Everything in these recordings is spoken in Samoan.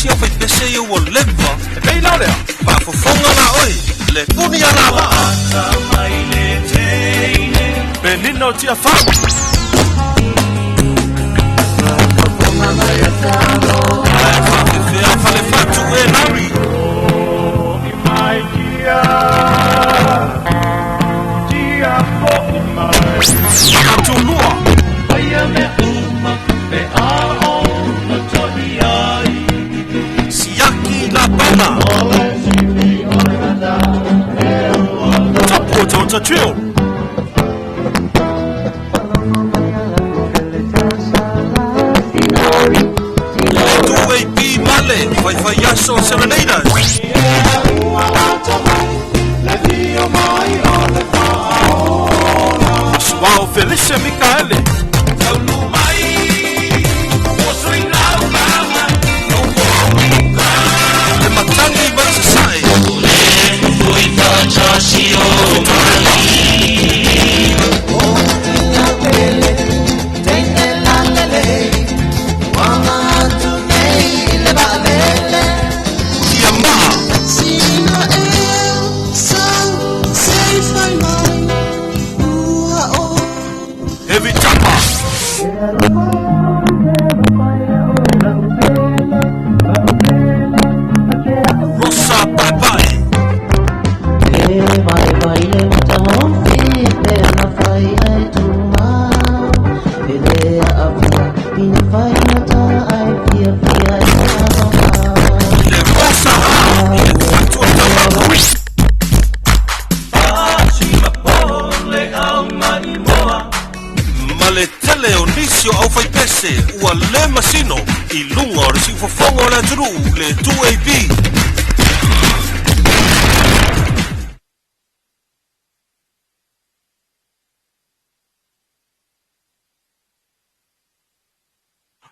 nisi au faipese ia ua leva. E pei la o lea. Faafofoga la oe, le puni a la vaa. Penina o Tiafau. Ae faafefea Falefatu e Larry. Tulua. Siaki la bana. Tapu o Tota Trail. 2AP Male, Faifai Aso Serenaders. Suao Felicia Mikaele. Le matangi mai sasae. Tiamaa. Heavy Tapa. Rosa Paepae. Le Rosa Ha. I le Fatu o Tauapu. Ma le tele o nisi o au faipese ua le masino i luga o le siufofoga o le atunuu le 2AP.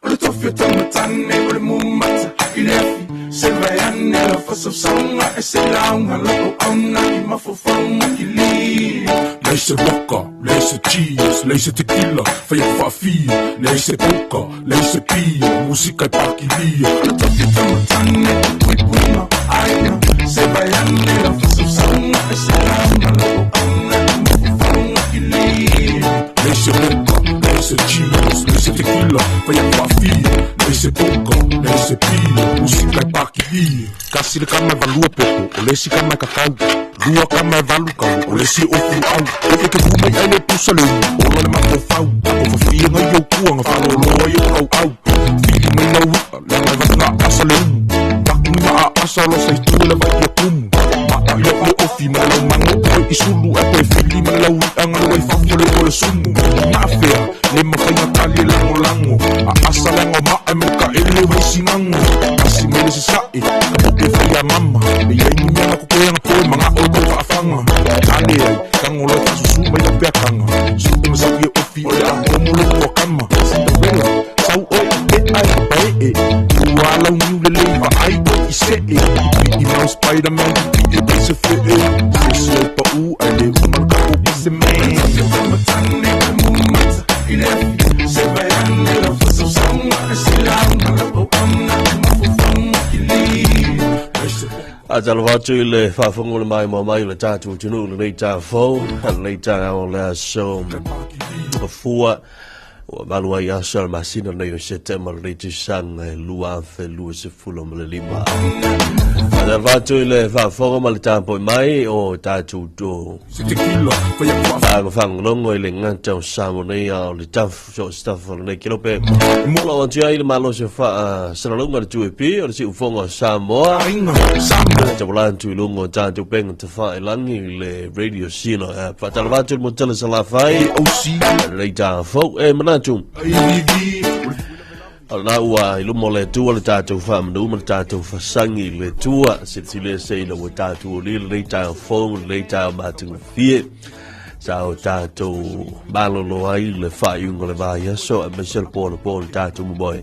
O le tofi o taumatane o le mumata i le afi se vai ane la fasausauga e se lauga la auauna i mafaufauga kili. Lei se vodka, lei se cheese, lei se tequila, fai au faafia, lei se polka, lei se pia, musika e pakilia. O le tofi o taumatane o puipuiga aiga se vai ane la fasausauga e se lauga la auauna i mafaufauga kili. Lei se vodka, lei se cheese, lei se tequila, fai au faafia, lei se polka, lei se pia, musika e pakilia. Kasi le kama e valua poto, o le isi kama e kakau. Lua kama e valu kau, o le isi e ofu au. O ke te mai ai le pusa le u, ola le mafaufau. O fafia ngai au kua, nga whaloloa i o kau au. Fili mai lau ia, le ngai vanga asa le umu. Paku ni maa asa lo sa itu le vai ia kumu. Maa i le ofi ma le lau mango oi i sulu e toe fili ma le lau ia nga le wai fafo le o le sumu. Ngā whea, le mawhainga tali e lango lango. A asa le ngau maa e me ka ele wai singango. Kasi me le sasae, ka poke whai a mama. Le iai ni mea ko koe anga poe manga o tau faafanga. Ale ai, tango loa fasusu mai o peakanga. Suku masaki e ofi o le a homo le ua kama. Cinderella, sau oe i te ai ka pae e. Ua lau niu le lei va ai oe i se e. I pi i mau Spider-Man, i pi e te se fe e. Se se o pa u ai le uma ka o se man. Taumatane o le mumata i le afi se vai ane la fasausauga e se lauga la auauna i mafaufauga kili. Lei se A talo atu i le faafofoga le mai mo mai o le tatou atunuu lenei taeao lenei taeao o le aso mafua ua malu ai aso le masina nei o Setema lenei tausaga e 2025. A talo atu i le faafofoga ma le tapuai mai o tatou to se tequila, fai au faafia. fagologo i le gata o Samoa nei a o le tafu so staff o lenei kelope. Mo atu ai le malosi o faasalalauga le 2AP o le siufofoga o Samoa. Aiga, Samoa. Tapuala atu i luga o tatou upega tafailagi i le radio sino. Faatalofa atu i le motele Salafai. OC, Lenei taeao e manatu. AVV, O lena ua i luma o le Atua le tatou faamanu ma le tatou fasagi i le Atua. Silasila se ina ua tatou aulia lenei taeao fou ma lenei taeao matagofie. Sa o tatou malolo ai le faaiuga o le vaiaso aemaise le po anapo o le tatou momoe.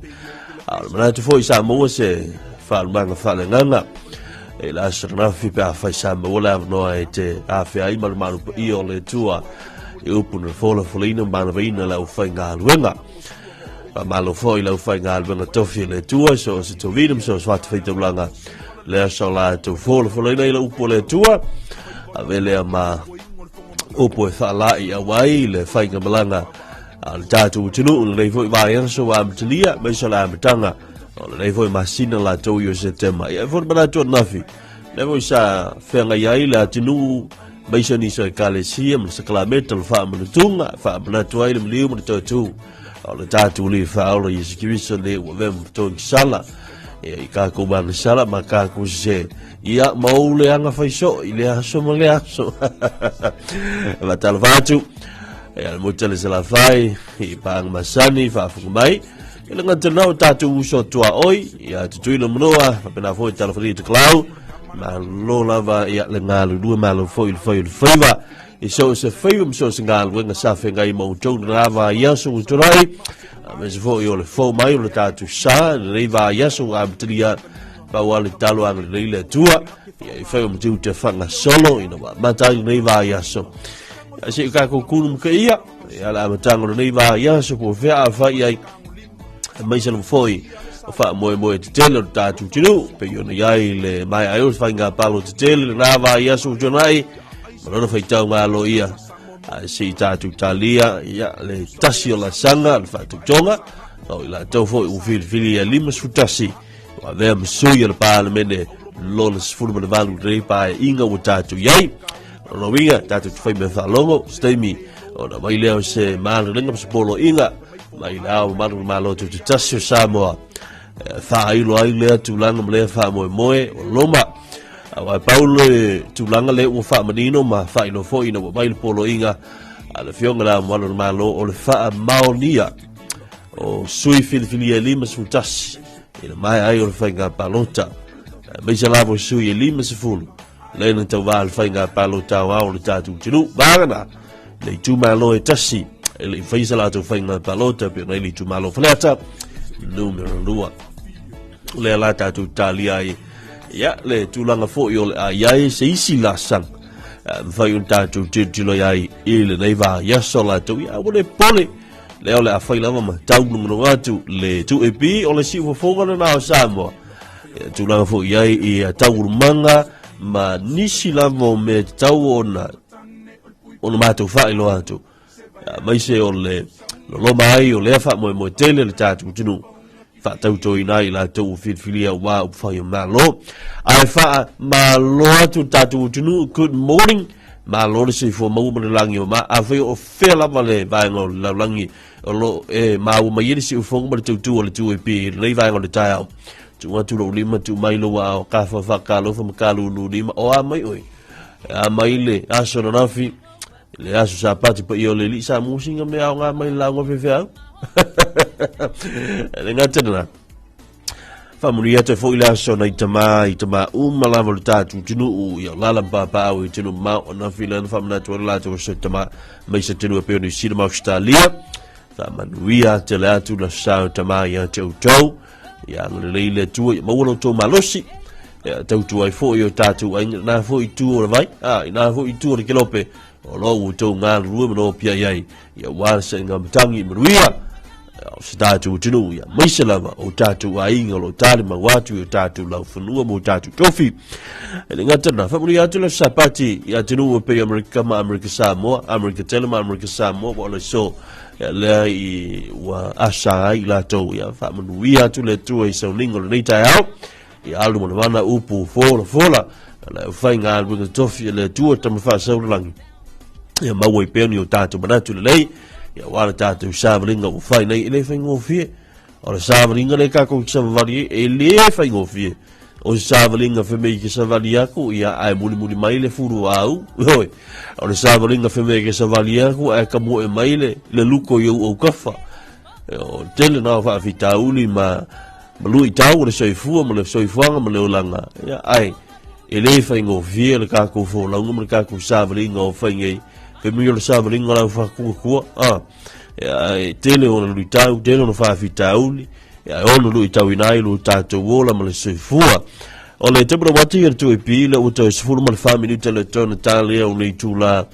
A o le manatu foi sa maua se faalumaga faaleagaga i le aso ananafi pe afai sa maua le avanoa e te afea ai ma le malu paia o le Atua i upu na folafolaina ma manavaina le aufaigaluega. Faamalo foi i le aufaigaluega tofi a le Atua, so o se tovina ma so o se fatafaitaulaga, lea sa o latou folafolaina i le upu a le Atua, ave lea ma upu e faala'i au ai le faigamalaga a le tatou atunuu i lenei foi vaiaso ua amatalia, aemaise o le amataga o lenei foi masina latou i o Setema. Ia, e foi le manatu ananafi, lea foi sa feagai ai le atunuu aemaise o nisi o ekalesia ma le sakalameta o le faamanatuga, faamanatu ai le maliu ma le toatu o le tatou Alii Faaola Iesu Keriso nei ua avea ma togisala ia i kākou agasala ma kākou sesē ia ma ou leaga fai soo i le aso ma le aso. E faatalofa atu ia le Motele Salafai i paaga masani faafofoga mai i le gata lena o tatou uso tuaoi ia Tutuila Manoa faapena foi Talafali Takalao. Malo lava ia le galulue, malo foi i le fai o le faiva i so o se faiva ma so o se galuega sa feagai ma outou i lena vaiaso ua tuanai, aemaise foi o le fou mai o le tatou sa i lenei vaiaso ua amatalia. Pau lava le tatalo agalelei le Atua ia i faiva ma tiute faagasolo ina ua amata ai lenei vaiaso. Ia se i tatou kulu ma keia ia le amataga o lenei vaiaso po o fea a fai ai, aemaise lava foi o faamoemoe tetele o le tatou atunuu pei ona i ai le maea ai o le faiga palota tele lena vaiaso ua tuanai ma lona faitauga aloaia. Ae se i tatou talia ia le tasi o laasaga le faatautoga o i latou foi ua filifili ia 51 ua avea ma sui o le Palemene lona 18 i lenei paeaiga ua tatou i ai. O lona uiga tatou te fai mea faalogo se taimi ona mai lea o se malelelega ma se poloaiga mai le Ao Mamalu o le Malo Tutoatasi o Samoa e faailo ai lea tulaga ma lea faamoemoe o loma. Aua e pau le tulaga lea ua faamanino ma faailoa foi ina ua mai le poloaiga a le Afioga i le Ao Mamalu o le Malo o le faamaonia o sui filifilia e 51 i le maea ai o le faiga palota, aemaise lava o sui e 50 lea na tauva i le faiga palota aoao o le tatou atunuu. Vagana le itumalo e tasi e le i faia sa latou faiga palota pei ona i le itumalo o Faleata numera 2. Lea la tatou talia ai ia le tulaga foi o le a i ai se isi laasaga mafai ona tatou tilotilo ai i lenei vaiaso latou. Ia aua le popole, lea o le a fai lava ma taugulugulu atu le 2AP o le siufofoga lena o Samoa. Ia, tulaga foi i ai i taualumaga ma nisi lava o mea tatau ona matou faailoa atu, aemaise o le loloma ai o lea faamoemoe tele le tatou atunuu faatautoina ai i latou ua filifilia aua upufai o Malo. Ae faamalo atu le tatou atunuu, good morning, malo le soifua maua ma le lagi o ma. Afai o fea lava le vaega o le lalolagi o lo e maua mai ai le siufofoga ma le tautu o le 2AP i lenei vaega o le taeao, tuu atu lou lima, tuu mai lou aao, kafa faakalofa ma kalululima, o a mai oe, e a mai le aso ananafi, le aso Sapati paia o le alii sa musinga me aoga mai le lauga faifeau. E le gata lena, faamanuia atu ai foi le aso nai tama i tama uma lava o le tatou atunuu ia lala ma papaau i atunuu mamao ananafi lea na faamanatu ai le latou aso tama mai se atunuu e pei o Niu Sila ma Ausetalia. Faamanuia tele atu le aso tama ia te outou. Ia agalelei le Atua ia maua lo outou malosi. Ia tautua ai foi o tatou aiga i na foi itu o le vai, a i na foi itu o le kelope, o lo ua outou galulue ma nopiai ai, ia aua le sailiga matagi i manuia o se tatou atunuu, ia aemaise lava o tatou aiga o lo o talimau atu i o tatou laufanua ma o tatou tofi. E le gata lena, faamanuia atu le Aso Sapati i atunuu e pei o Amerika ma Amerika Samoa, Amerika Tele ma Amerika Samoa, ua o le aso lea i ua asa ai i latou, ia faamanuia atu le Atua i sauniga o lenei taeao, ia alu manamana upu folafola, le aufaigaluega tofi a le Atua Tama Faasaulelagi, ia maua ai pea ni o tatou manatu lelei, ia aua le tatou savaliga ua fai nei, e le faigofie. O le savaliga lea tatou te savavali ai, e le faigofie. O se savaliga fai mai ke savali aku, ia ae mulimuli mai le fulu au. Oi, o le savaliga fai mai ke savali aku, ae kamu'e mai le, le luko i ou aukafa. O tele na o faafitauli ma, ma luitau o le soifua ma le soifuaga ma le olaga. Ia, ae e le faigofie le tatou folauga ma le tatou savaliga o fai nei. Fai mai o le savaliga o le au faatuatua, a. Ia, e tele ona luitau, tele ona faafitauli, ia, e ono luitauina ai lo tatou ola ma le soifua. O le taimi na wati i le 2AP, le ua toe 14 minute le toe na talia o le itula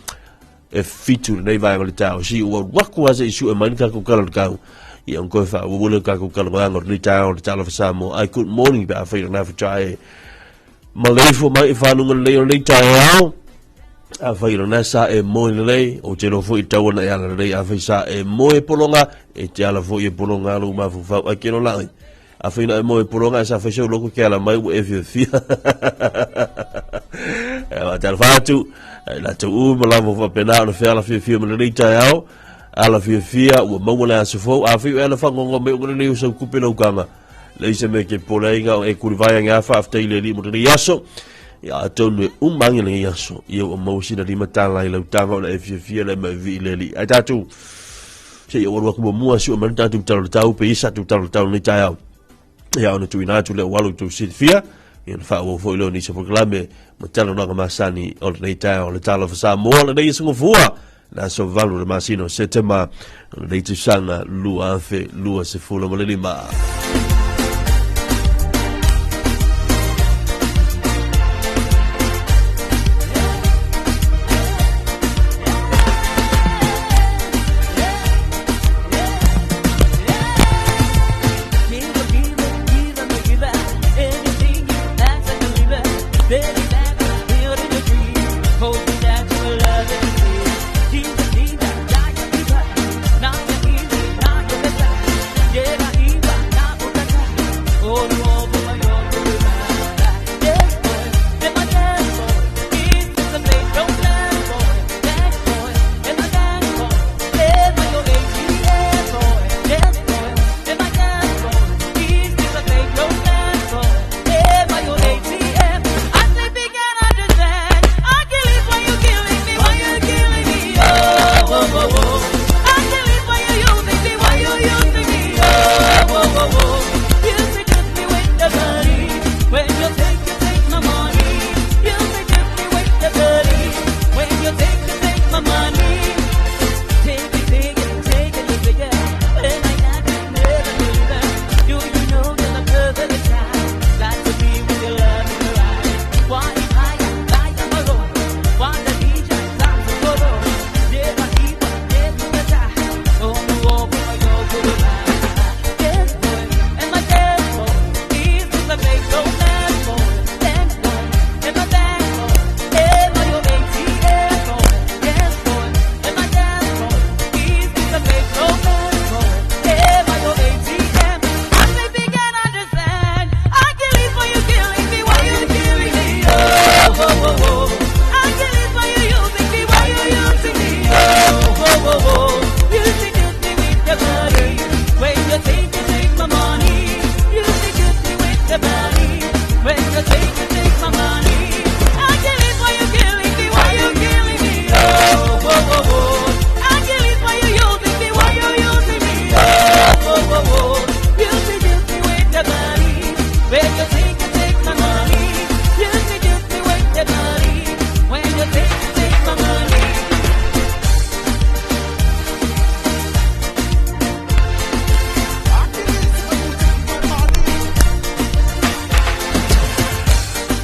e fitu lenei vaega o le taeao. Si ua alu aku lava se i sue mai le tatou kala o le tau. Ia ona toe faaauau lea o le tatou talanoaga o lenei taeao i le Talofa Samoa. Ai good morning pe afai o lena faatoa e maleifua mai i faluga lelei o lenei taeao. Afai o lena sa e moe lelei, ou te iloa foi e tau ana e ala lelei. Afai sa e moe pologa, e te ala foi e pologa lou mafaufau. Ai ke lola ai. Afai na e moe pologa, e sa fai sau loko ke ala mai ua e fiafia. E faatalofa atu, e latou uma lava ua faapena ona feala fiafia ma lenei taeao. Ala fiafia ua maua le aso fou. Afai o e ala fagogo mai o lenei o sau kupe lau taga. Leai se mea ke pole ai nga o e kuli vai ange a faafetai i le Alii mo lenei aso. Ia atonu e uma ange lenei aso. Ia ua maua sina $5 i lau taga ona e fiafia lea ma e vii le Alii. Ai tatou se i ou alu atu muamua si o mai le tatou tala o le tau pe isa tatou tala o le tau lenei taeao. Ia ona tuuina atu lea ua alu i tou silafia. Ia ona faaauau foi lea o nisi o polokalame ma talanoaga masani o lenei taeao. Le Talofa Samoa lenei aso Gafua. Le aso 8 o le masina o Setema o lenei tausaga 2025.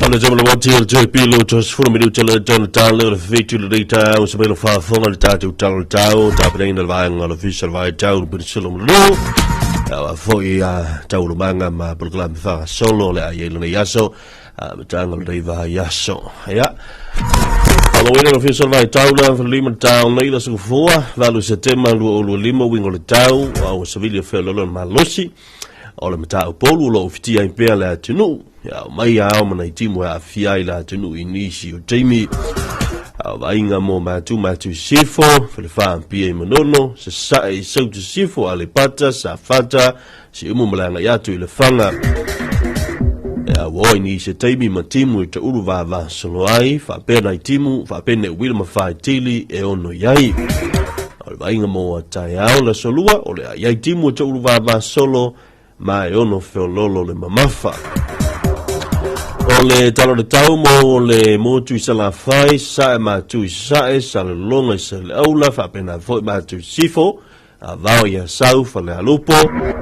Ana jama le wati o te pilo to sfuna mi te le tona tau le fitu le rita o se melo faafofoga le tatou tala le tau tapenaina le vaega o le ofisa le vaitau le penisula ma le Aua foi a taualumaga ma polokalame faagasolo o le a i ai lenei aso amataga o lenei vaiaso. Ia. Faamauina le ofisa o le vaitau le falelima le tau nei le aso Gafua 8 Setema 2025 uiga o le tau a ua savili e feoloolo le malosi o le mataupu o lo o fitia ai pea le atunuu. Ia, mai a ao ma nai timu e aafia ai le atunuu i nisi o taimi. A o vaaiga mo Matu Matu Sifo, Falefa Apia i Manono, Sasae i Sauta Sifo, Aleipata, Safata, Siumu ma le agai atu i Lefaga. Ia, ua o i nisi o taimi ma timu e taulu vavasolo ai, faapea nai timu, faapea ne uila ma faitili e ono i ai. O le vaaiga mo taeao le aso lua, o le a i ai timu e taulu vavasolo ma e ono feoloolo le mamafa. O le tala o le tau mo le motu i Salafai, Sasae Matu i Sasae, Salelologa i Saleaula, faapena foi Matu i Sifo, Avao i Asau, Falealupo,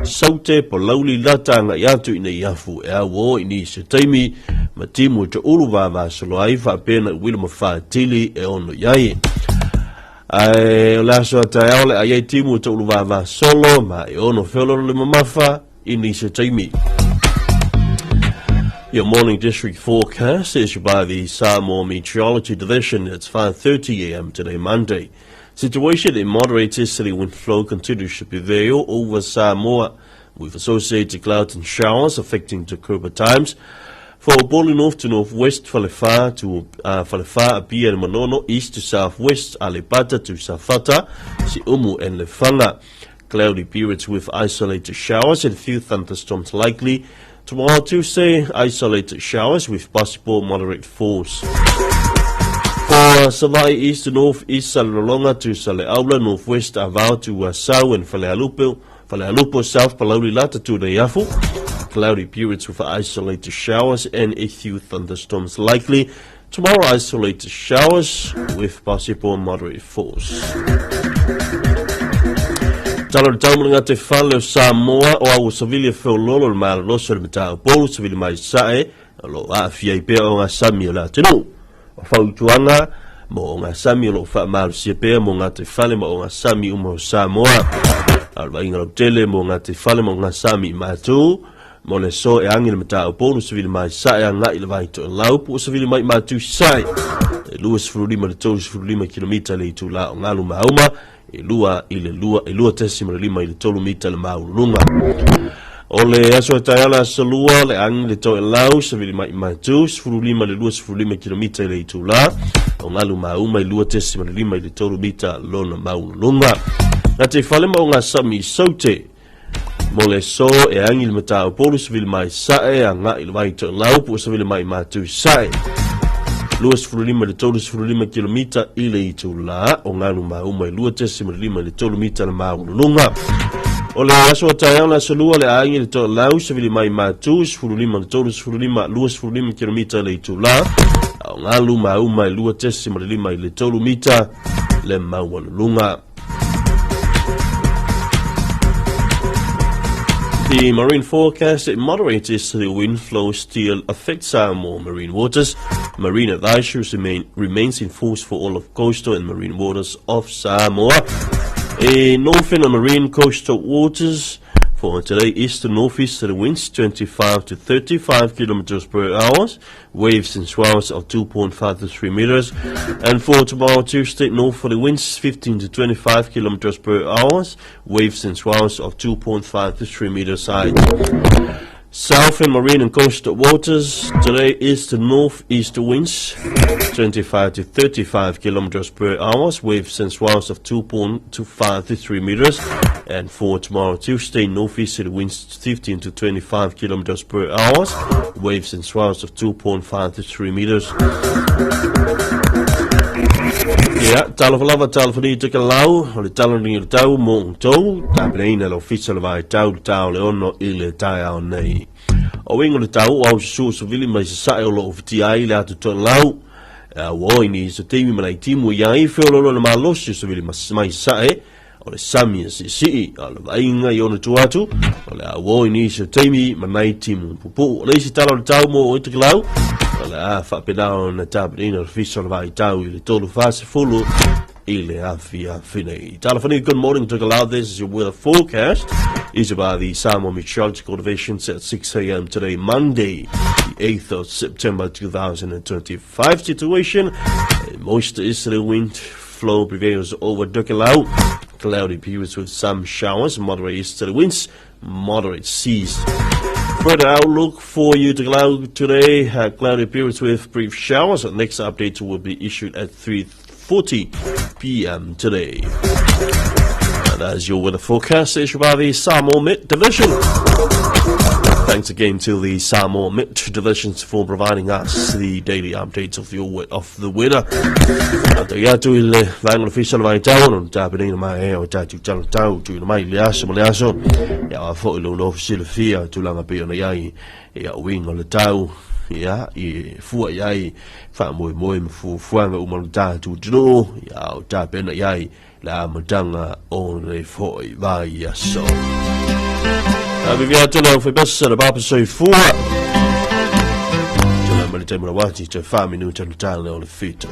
Saute, Palauli, Lata agai atu i Neiafu e auo i nisi o taimi ma timu e toulu vavasolo ai faapea na uila ma faatili e ono i ai. Ae o le aso a taeao le ai ai timu o taulu vava solo ma e ono feololo le mamafa i nisi o taimi. Your morning district forecast issued by the Samoa Meteorology Division. It's 5:30 a.m. today, Monday. Situation in moderate easterly wind flow continues to prevail over Samoa, with associated clouds and showers affecting the at times. For Boli North to Northwest, Falefa to Falefa, Apia and Manono, east to southwest, Aleipata to Safata, Siumu and Lefaga. Cloudy periods with isolated showers and few thunderstorms likely. Tomorrow, Tuesday, isolated showers with possible moderate force. For Savai East to North East, Salelologa to Saleaula, Northwest, Avao to Asau and Falealupo, Falealupo, South Palauli Lata to Neiafu. Cloudy periods with isolated showers and a few thunderstorms likely. Tomorrow, isolated showers with possible moderate force. Talo le taumana te fale o Samoa o au savili e feololo le malolosi o le matau savili mai sae o lo aafia i pea o ngā sami o le atunuu. O fautuaga mo ngā sami o lo whaamalosia pea mo ngā te fale ma o ngā sami uma o Samoa. A o le vaaiga lautele mo ngā te fale ma o ngā sami i mātou mo le so e agi le mataupu savili mai sae agai i le vai toelau po o savili mai matu sae. E 25 le 35 kilomita le itulā o galu mauma e 2 i le 2 e 2.5 i le 3 mita le maualuluga. O le aso e taeao le aso lua le agi le toelau savili mai matu 15 le 25 kilomita i le itulā o galu mauma i 2.5 i le 3 mita lona maualuluga. Ngā te fale ma o ngā sami i saute mo le so e agi le mataupu savili mai sae agai i le vai toelau po o savili mai matu sae. 25 le 35 kilomita i le itulā o galu mauma i 2.5 i le 3 mita le maualuluga. O le aso a taeao le aso lua le agi le toelau savili mai matu 15 le 35 25 kilomita i le itulā o galu mauma i 2.5 i le 3 mita le maualuluga. The marine forecast, it moderates easterly wind flow still affects Samoa marine waters. Marine advisories remains in force for all of coastal and marine waters of Samoa. In northern and marine coastal waters, for today, east to northeasterly winds 25 to 35 kilometers per hour, waves and swells of 2.5 to 3 meters. And for tomorrow, Tuesday, northerly winds 15 to 25 kilometers per hour, waves and swells of 2.5 to 3 meters high. South and marine and coastal waters, today east to northeast winds 25 to 35 kilometers per hour, waves and swells of 2.25 to 3 meters. And for tomorrow, Tuesday, northeasterly winds 15 to 25 kilometers per hour, waves and swells of 2.5 to 3 meters. Ia, talofa lava, talofa ni Tokelau, o le talo ni o le tau mo outou, tapenaina le ofisa o le vaitau le ta o le 6 i le taeao nei. O uiga o le tau o au susu savili mai sasae o loo fitia ai le atu toelau, ua o i nisi o taimi ma nai timu i ai feoloolo le malosi o savili mai sasae o le sami e siisii a o le vaaiga i ona tua atu o le a ua o i nisi o taimi ma nai timu pupuu. O le isi tala o le tau mo oe Tokelau, o le a faapena ona tapenaina le ofisa o le vaitau i le 3:40 i le afiafi nei. Talofa good morning Tokelau. This is your weather forecast. Is by the Samoa Meteorological Division at 6 a.m. today, Monday, the 8th of September 2025. Situation, moist easterly wind flow prevails over Tokelau. Cloudy periods with some showers, moderate easterly winds, moderate seas. Further outlook for you Tokelau today, cloudy periods with brief showers. The next update will be issued at 3:40 p.m. today. And as your weather forecast issued by the Samoa Met Division. Thanks again to the Samoa Met Divisions for providing us the daily updates of the weather. Atu i atu i le vaega o le ofisa o le vaitau, o le tapenaina mai e o tatou talatau, tuuina mai i le aso ma le aso. Ia a foi lo lo silafia tulaga pei ona i ai ia uiga o le tau, ia i fua i ai faamoemoe ma fuafuaga uma o le tatou atunuu, ia o tapena i ai le amataga o le foi vaiaso. A vivi atu le au faipesa le papa soifua. Tula ma le taimi o le wati, te 4 minuta le tale o le 7.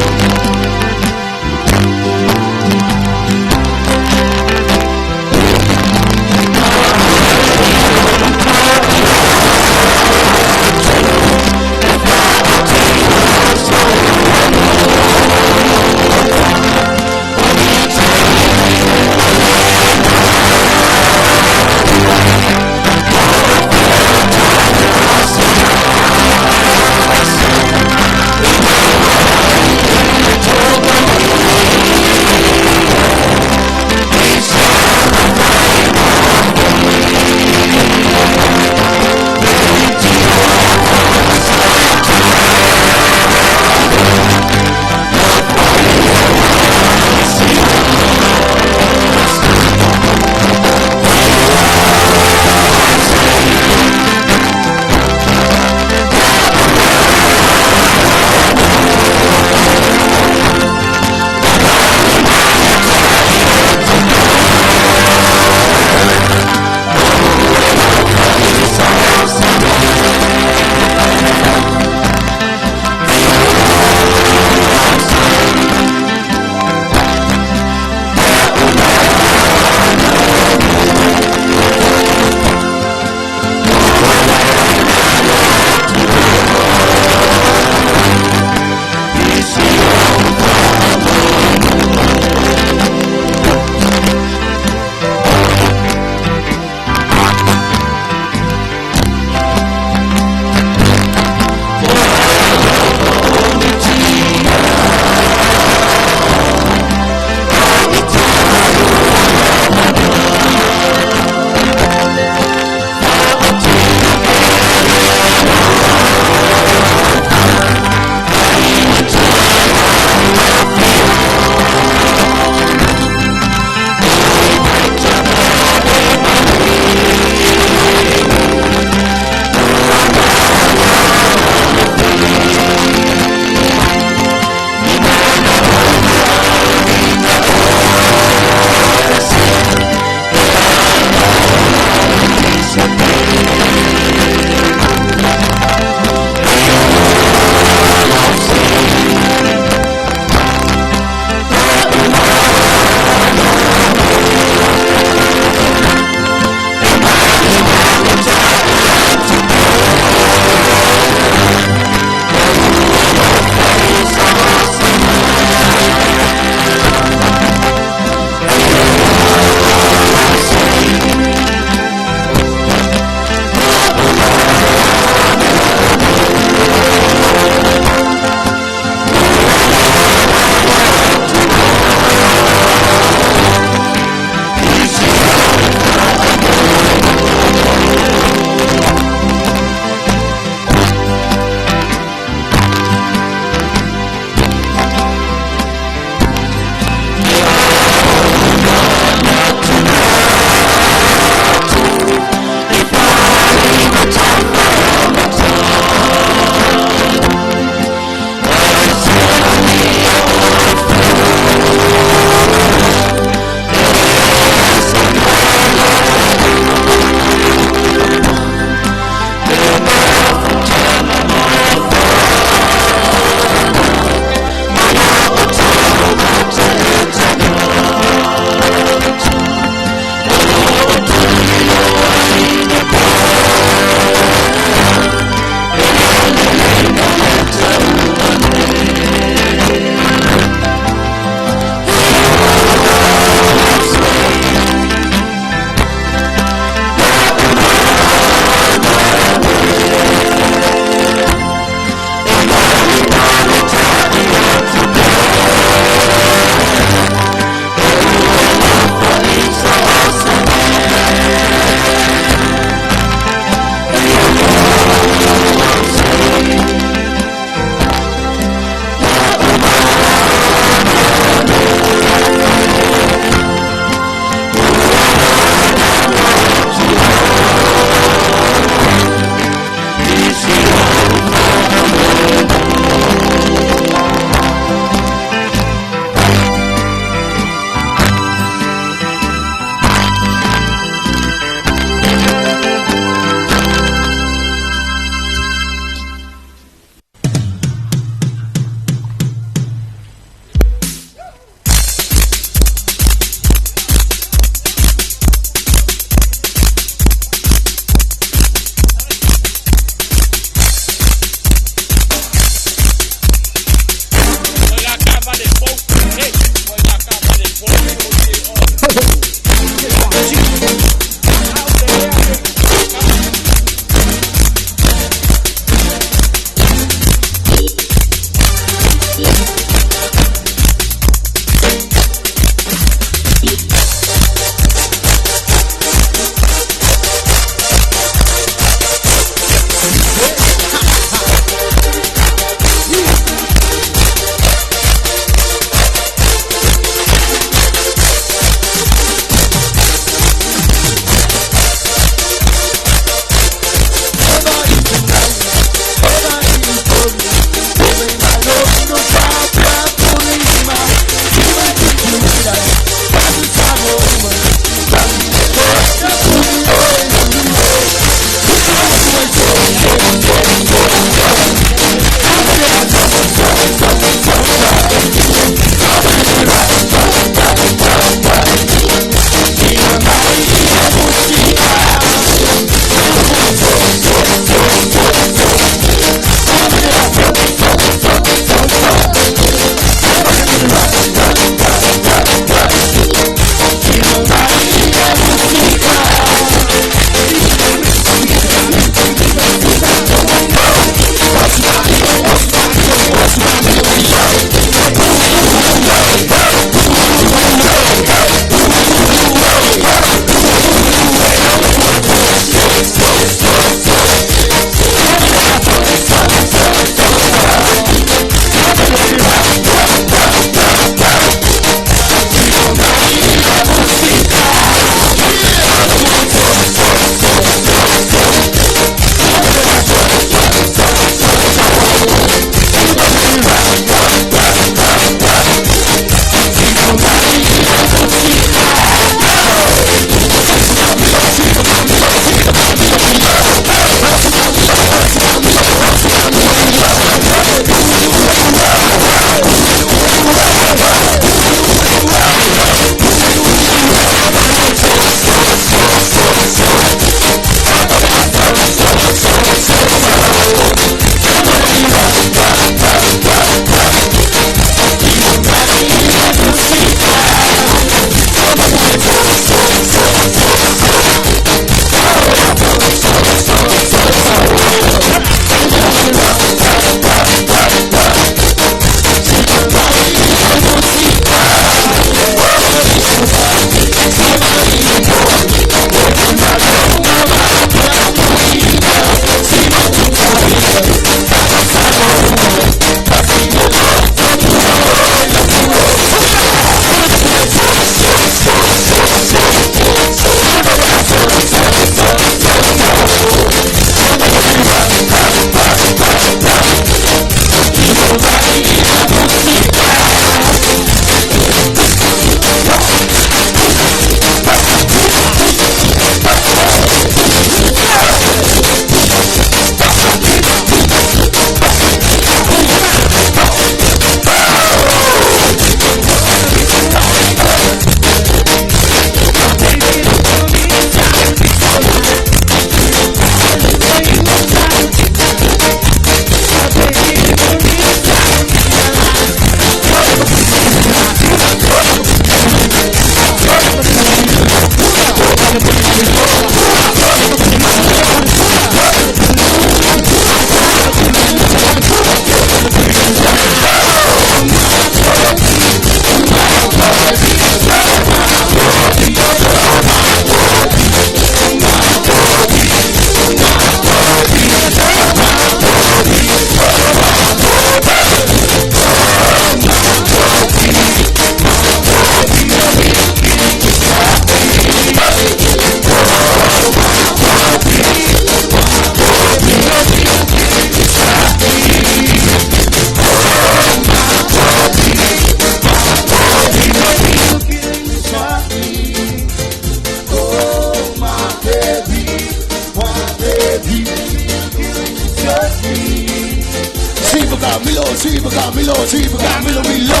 ka milo, siva ka milo, siva ka milo milo.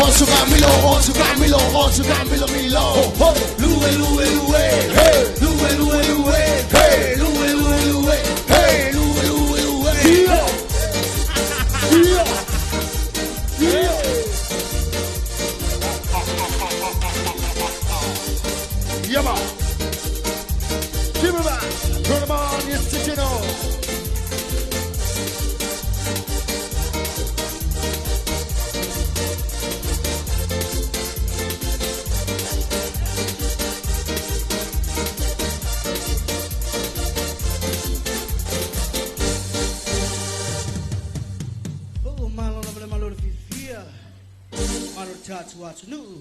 Oso ka milo, oso ka milo, oso ka milo milo. Lue lue lue, hey, lue lue lue, hey, lue lue lue, hey, lue lue lue. Yeah. Yeah. Yeah. Yama. Timmerman, Roman Yesitino. O malo lava le malo le fiafia, malo le tatou atunuu.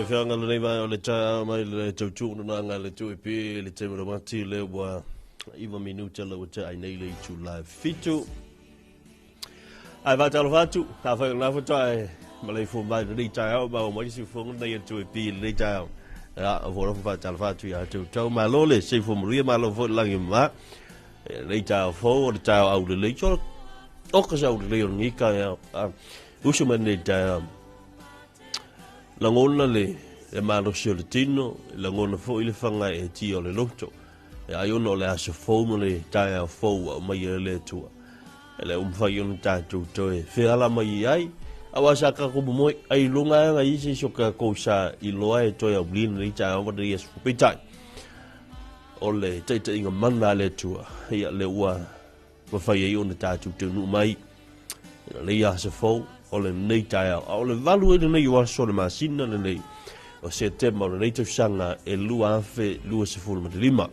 Fianga lenei vaega o le taeao mai le tautuunaga le tu e pe le taimi o le mati le ua 9 minuta le ua tea ai nei le itula e 7. Ae faatalofa atu, afai o lena faatoa e maleifua mai i lenei taeao ma ua mai siufofoga lenei a le 2AP i lenei taeao. Ia, o fono faatalofa atu ia te outou. Malo le soifua manuia, malo foi le lagi e mama. E lenei taeao fou, o le taeao aulelei. So, oka se aulelei o lenei taeao. Usu mai lenei taeao. Lagona le, le malosi o le tino, lagona foi le faga e tia o le loto. E ai ona o le aso fou ma le taeao fou ua aumaia e le Atua. E le mafai ona tatou toe feala mai i ai, aua sa tatou momoe ai i luga aga i se isi o tatou sa iloa e toe aulia lenei taeao ma lenei aso fou. Peitai, o le taitaiga mana a le Atua, ia lea ua mafai ai ona tatou taunuu mai i lenei aso fou o lenei taeao. A o le 8 ai lenei o aso o le masina lenei o Setema o lenei tausaga e 2025.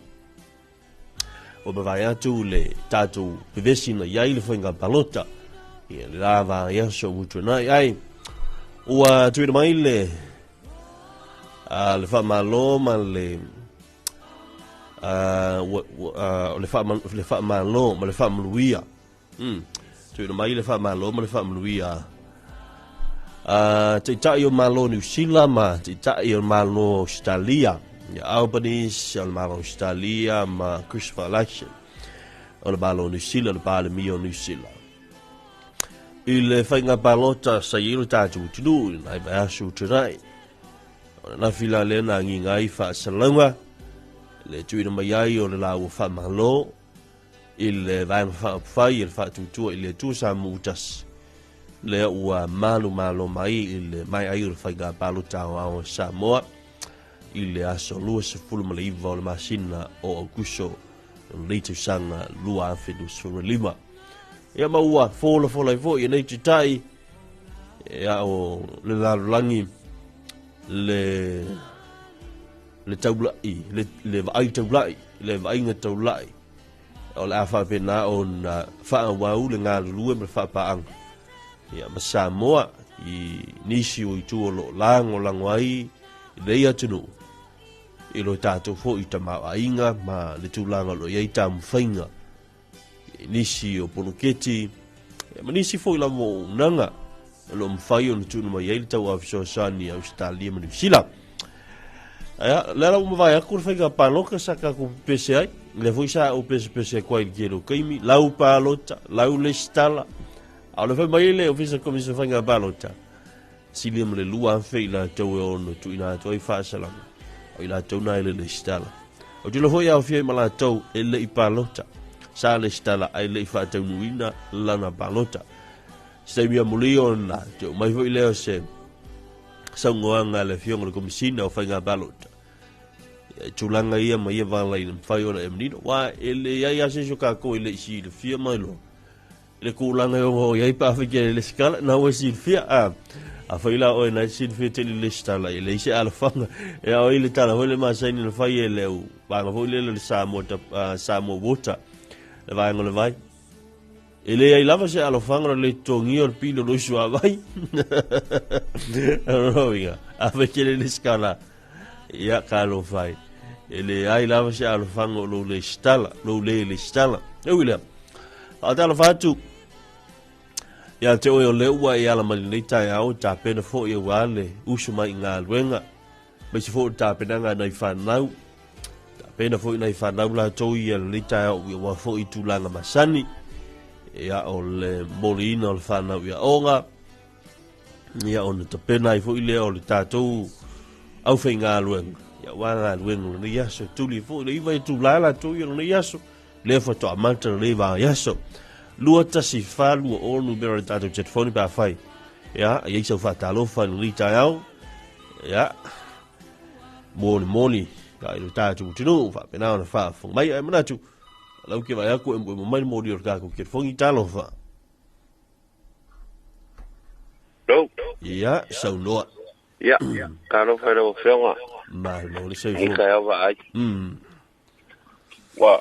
Ua mavae atu le tatou vevesi na i ai le faiga palota ia le la vaiaso ua tuanai ai. Ua tuuina mai le le faamalo ma le o le le faamalo ma le faamanuia. Tuuina mai le faamalo ma le faamanuia a Taitai o Malo Niu Sila ma Taitai o Malo Ausetalia, ia Albanese o le Malo Ausetalia ma Christopher Luxon o le Malo Niu Sila, le Palemia o Niu Sila. I le faiga palota sa i ai lo tatou atunuu i lenei vaiaso ua tuanai, o le lafi la lea na agiga ai faasalalauga le tuuina mai ai o le laua faamalo i le Vaega Faaupufai e le Faatuatua i le Atua Samoa Tasi, lea ua malumalo mai i le maea ai o le faiga palota aoao a Samoa i le aso 29 o le masina o Aokuso o lenei tausaga 2025. Ia ma ua folafola ai foi e nei taitai ia o le lalolagi le le taulai, le, le vaai taulai, le vaaiga taulai, o le a faapena ona faaauau le galulue ma le faapaaga ia, ma Samoa i nisi o itu o lo o lagolago ai i lenei atunuu i lo tatou foi tamaoaiga ma le tulaga o lo o i ai taumafaiga i nisi o poloketi ia, ma nisi foi lava o auaunaga o lo o mafai ona tuuina mai ai le tauave fesoasoani a Ausetalia ma Niu Sila. Ia, lea la ua mavae atu le faiga palota sa tatou pepese ai, lea foi sa ou pesepese atu ai i le tele o taimi, lau palota, lau lesitala, a o le fai mai ai le Ofisa Komisa o Faiga Palota, silia ma le 2,000 i latou e ono tuuina atu ai faasalaga, o i latou na e le lesitala. Ou te iloa foi e aofia ai ma latou e le i palota, sa lesitala ae le i faataunuuina lana palota. Se taimi amuli ona te oo mai foi lea o se saunoaga a le Afioga i le Komesina o Faiga Palota. Ia, i tulaga ia ma ia vala ina mafai ona e manino, aua e leai lava se isi o tatou e le i silafia mai loa i le tulaga e ono oo i ai pe afai e te lesitala, na ua e silafia. A, afai la oe na e silafia te le lesitala, e leai se alofaga e ao ai le tala foi le masani na fai e le au vaega foi lele o le Samoa, Samoa Water, le vaega o le vai. E leai lava se alofaga o le totogia o le pili o lou suavai. Lona afai te le lesitala, ia talofa e. E leai lava se alofaga o lou lesitala, lou le lesitala. E ui lea, faatalofa atu Ia te oe o lea ua e ala mai lenei taeao, e tapena foi auā le usu mai i galuega, aemaise foi o le tapenaga a nai fanau. Tapena foi nai fanau latou ia lenei taeao aua foi tulaga masani. Ia o le moliina o le fanau i aoga, ia ona tapena ai foi lea o le tatou aufaigaluega, ia aua galuega o lenei aso. E tuli foi le 9 itulā latou ia lenei aso, lea faatoa amata lenei vaiaso. 21420 numera o le tatou telefoni pe afai ia e i ai sau faatalofa i lenei taeao, ia molimoli ia i le tatou atunuu faapena ona faafofoga mai. Ae manatu lau ke vaai atu e emoemo mai le moli o le tatou telefoni. Talofa. Hello. Ia, saunoa. Ia, talofa i lau Afioga. Malo le soifua. Ni taeao vaai. Ua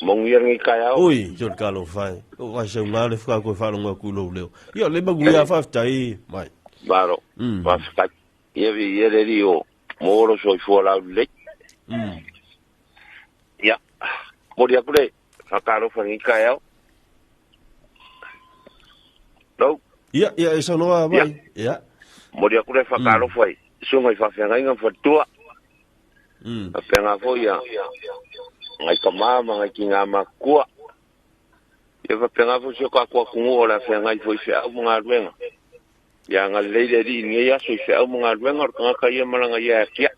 manuia lenei taeao. Oi, so le talofa e. O vai sau ngā le whakako e whalonga ku lou leo. Ia, le manuia whafetai mai. Malo, whafetai. Ia vi ia le li o mō lo soifua lau lelei. Ia, moli aku le whakalofa lenei taeao. Lou. Ia, ia, e saunoa mai. Ia. Moli aku le whakalofa i susuga i faafeagaiga ma faletua. Faapena foi ia ngai tama ma ngai tina matutua. Ia faapena foi si o tatou atunuu o le a feagai foi i feau ma galuega. Ia agalelei le Alii i lenei aso i feau ma galuega o le tagata ia ma lana ia e atiae.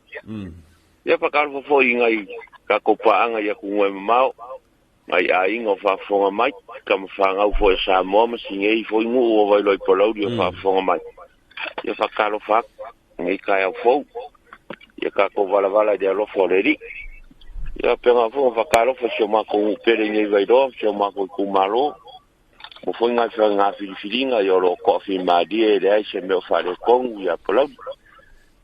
Ia faatalofa foi i nai tatou paaga i atunuu e mamao, nai aiga o faafofoga mai, tama fanau foi a Samoa ma sinei foi nuu o Vailoa i Palauli o faafofoga mai. Ia faatalofa atu i lenei taeao fou, ia tatou valavala i le alofa o le Alii. Ia faapena foi ona faatalofa i si o matou nuu pele i nei Vailoa ma si o matou itumalo, mo foi nai faiga filifiliga ia o lo o toafimalie e leai se mea o faaletonu ia Palauli.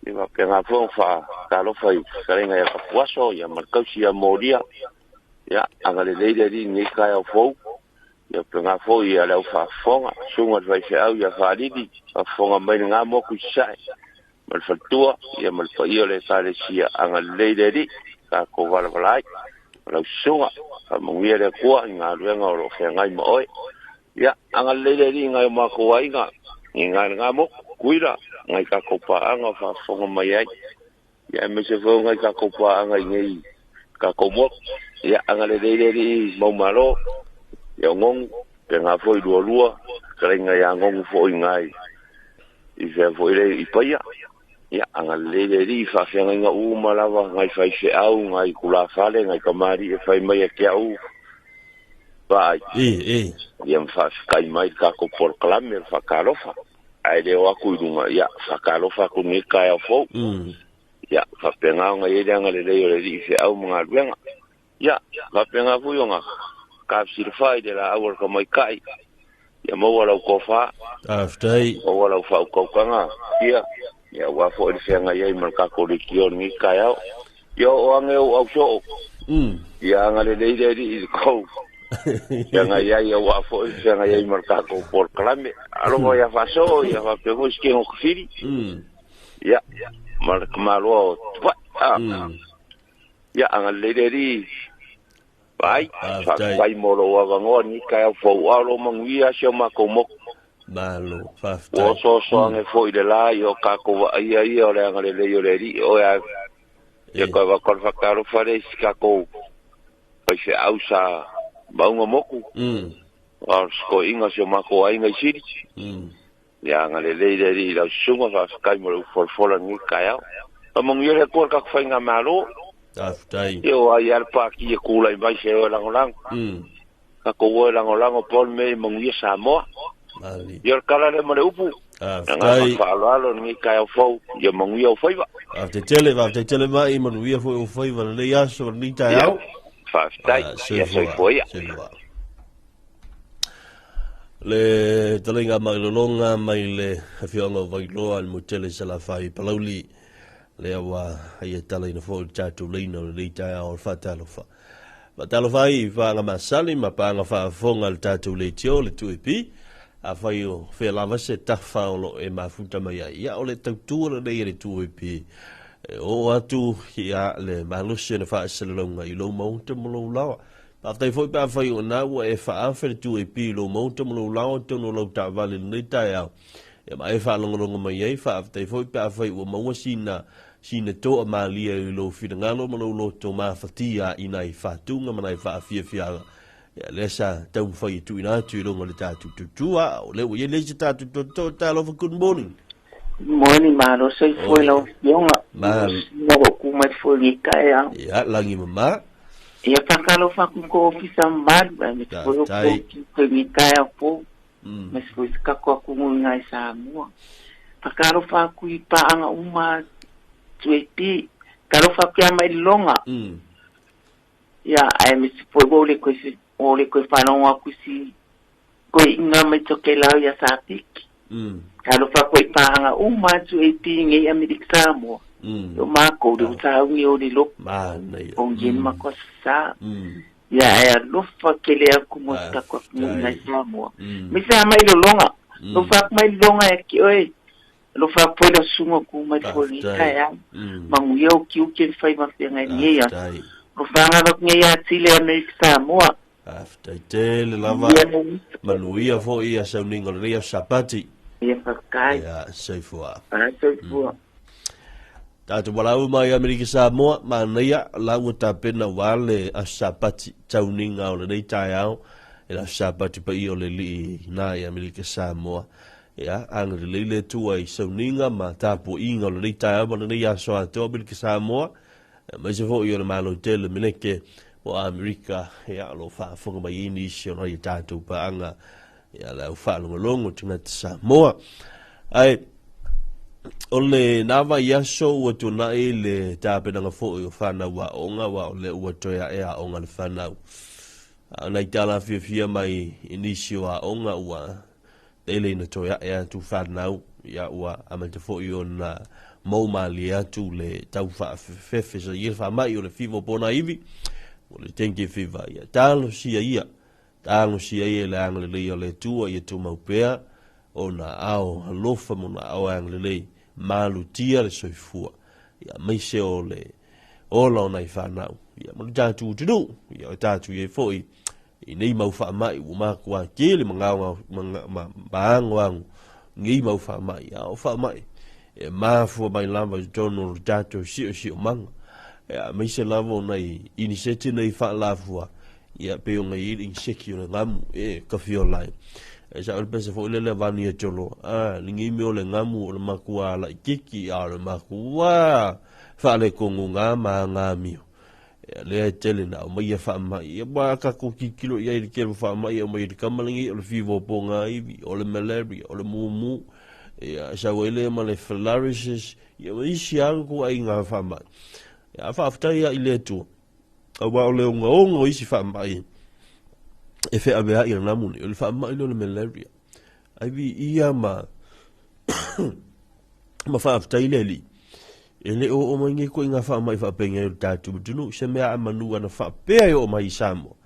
Ia faapena foi ona faatalofa i fetalaiga ia Tapuaso ia ma le tausi ia Molia. Ia agalelei le Alii i lenei taeao fou. Ia faapena foi ia le au faafofoga, susuga i le faifeau ia Faalili, faafofoga mai lena motu i Sasae ma le faletua, ia ma le paia o le Ekalesia, agalelei le Alii, tatou valavala ai. Ma lau susuga, faamanuia le Atua i galuega o lo o feagai ma oe. Ia, agalelei le Alii i nai o matou aiga, i nai lena motu, Tutuila, nai tatou paaga o faafofoga mai ai. Ia aemaise foi o nai tatou paaga i nei tatou motu. Ia, agalelei le Alii i Maumalo, ia o Nonu, faapena foi Lualua, fetalaiga ia Nonu foi i nai i fea foi le i Paia. Ia, agalelei le Alii i faafeagaiga uma lava, nai faifeau, nai tulafale, nai tamalii e fai mai ia te au vaai. Ia ma faafetai mai i le tatou polokalame o le Faatalofa. Ae le o atu i luga, ia, faatalofa atu i lenei taeao fou. Ia, faapena ona i ai le agalelei o le Alii i feau ma galuega. Ia, faapena foi ona tafesilafai i le laau a le tamaitai, ia maua lau tofa, Faafetai. maua lau faautautaga, ia, ia aua foi le feagai ai ma le tatou leitio i lenei taeao. Ia oo ane ou au soo, ia agalelei le Alii i le tou feagai ai, aua foi le feagai ai ma le tatou polokalame. Alofa ia faasoo, ia faapea foi si kego tafili, ia, ma le tamaloa o Tupai. Ah. Ia, agalelei le Alii, vaai, faafetai mo lou avanoa i lenei taeao fou, a o lo o manuia si o matou motu. Malo, faafetai. Ua osooso ane foi i le la i o tatou vaaia ia o le agalelei o le Alii, oe a ia toe avatu le faatalofa lea i si tatou faifeau sa mauga motu, a o le sikoiga o si o matou aiga i Sili. Ia agalelei le Alii i lau susuga, faafetai mo le folafola i lenei taeao. Faamanuia le Atua i le tatou faigamalo. Faafetai. Ia o ai lava le pati e tulai mai se o e lagolago. Tatou o e lagolago pau le mea ia manuia Samoa. Ali. Ia o le tala lea ma le upu. Faafetai. Agaga faaaloalo i lenei taeao fou, ia manuia ou faiva. Faafetai tele, faafetai tele mai, manuia foi ou faiva i lenei aso, lenei taeao. Ia, faafetai. Ia soifua ia. Soifua. Le taleiga malologa mai le afioaga o Vailoa le motele Salafai Palauli lea ua ia talaina foi le tatou leina o lenei taeao o le faatalofa. Faatalofa ai i paaga masani ma paaga faafofoga a le tatou leitio le 2AP. Afai o fea lava se tafa o lo o e mafuta mai ai, ia o le tautua lenei a le 2AP. E oo atu ia le malosi o le faasalalauga i lou maota ma lou laoa. Faafetai foi pe afai o lena ua e faaafe le 2AP i lou maota ma lou laoa i totonu o lau taavale i lenei taeao, ia ma e faalogologo mai ai. Faafetai foi pe afai ua maua sina sina toa malie i lou finagalo ma lou loto mafatia i nai faatuga ma nai faafiafiaga ia lea sa taumafai e tuuina atu i luga o le tatou tutua. O lea ua i ai le isi tatou toto. Talofa, good morning. Good morning, malo soifua i lau afioga. Malo. Sina lou ku mai foi i taeao. Ia, lagi mama. Ia whakalofa atu i ko ofisa mamalu, aemaise foi o Faafetai. ko ki i taeao pou. Aemaise foi se kako atu ngoi ngai Samoa. Whakalofa atu i paanga uma 2AP. Talofa atu ia mai longa. Ia, aemaise foi ua o le koe se o le koe whalongo atu si koe inga mai Tokelau ia Sapiki. Talofa koe i paanga uma 2AP ngei Amerika Samoa. O mākou le o tāungi o le loku. Manaia. O ngeni ma koa sa. Ia e alofa kele aku mo se kako aku mo ngai Samoa. Me sa mai lolonga. Lofa aku mai lolonga e ki oe. Lofa aku foi la sunga ku mai fo ni Faafetai. tae au. Mangu ia o ki uke whai ma whenga ni ia. Faafetai. Lofa anga lok ngai a tile Amerika Samoa. Faafetai tele lava. Ia no. Manuia foi ia sauniga o lenei aso Sapati. Ia whakai. Ia, soifua. Ai soifua. Tatou valaau mai Amerika Samoa, manaia la ua tapena ua le aso Sapati, tauniga o lenei taeao, e le aso Sapati paia o le Alii na i Amerika Samoa. Ia, agalelei le Atua i sauniga ma tapuaiga o lenei taeao ma lenei aso atoa Amerika Samoa, aemaise foi o le Malo tele meleke o Amerika, ia, o lo o faafofoga mai ai nisi o nai a tatou paaga, ia, le au faalogologo tagata Samoa. Ae, o le nā vaiaso ua tuanai le tapenaga foi o whanau aoga, aua o lea ua toe ae aoga le whanau. A o nai tala fiafia mai i nisi o aoga ua tele ina toe ae atu whanau, ia ua amata foi ona mou malie atu le tau whaafefefe sa ia whamai o le fiva o pona iwi, o le dengue fever, ia talosia ia, talosia ia le agalelei o le Atua ia tumau pea ona ao alofa ma ona ao agalelei malutia le soifua, ia aemaise o le ola o nai whanau, ia ma le tatou atunuu, ia o tatou i ai foi i nei mau faamai ua matua tele ma agoago nei mau faamai, a o faamai e mafua mai lava i totonu o le tatou siosiomaga, ia aemaise lava o nai iniseti nei faalafua, ia pei ona i ai le iniseki o le gamu e kafiola ai. E sao le pese foi lele avani e tolo, a lenei mea o le gamu o le matua laitiiti, a o le matua faalekogoga ma agamio. Ia lea e tele na aumai ia faamai. Ia ua tatou tilotilo i ai i le tele o faamai e aumai e le tama lenei, o le fiva o pogaivi, o le malaria, o le mumu, ia e sau ai lea ma le filariasis, ia ma isi lava ituaiga faamai. Ia faafetai lava i le Atua, aua o le ogaoga o isi faamai e feaveai i le namu nei, o le faamai lea o le malaria. Ai viia ma ma faafetai le Alii, e le o oo mai nei koe i ngā faamai faapēnei o le tatou atunuu, se mea a manu ana faapea e oo mai i Samoa.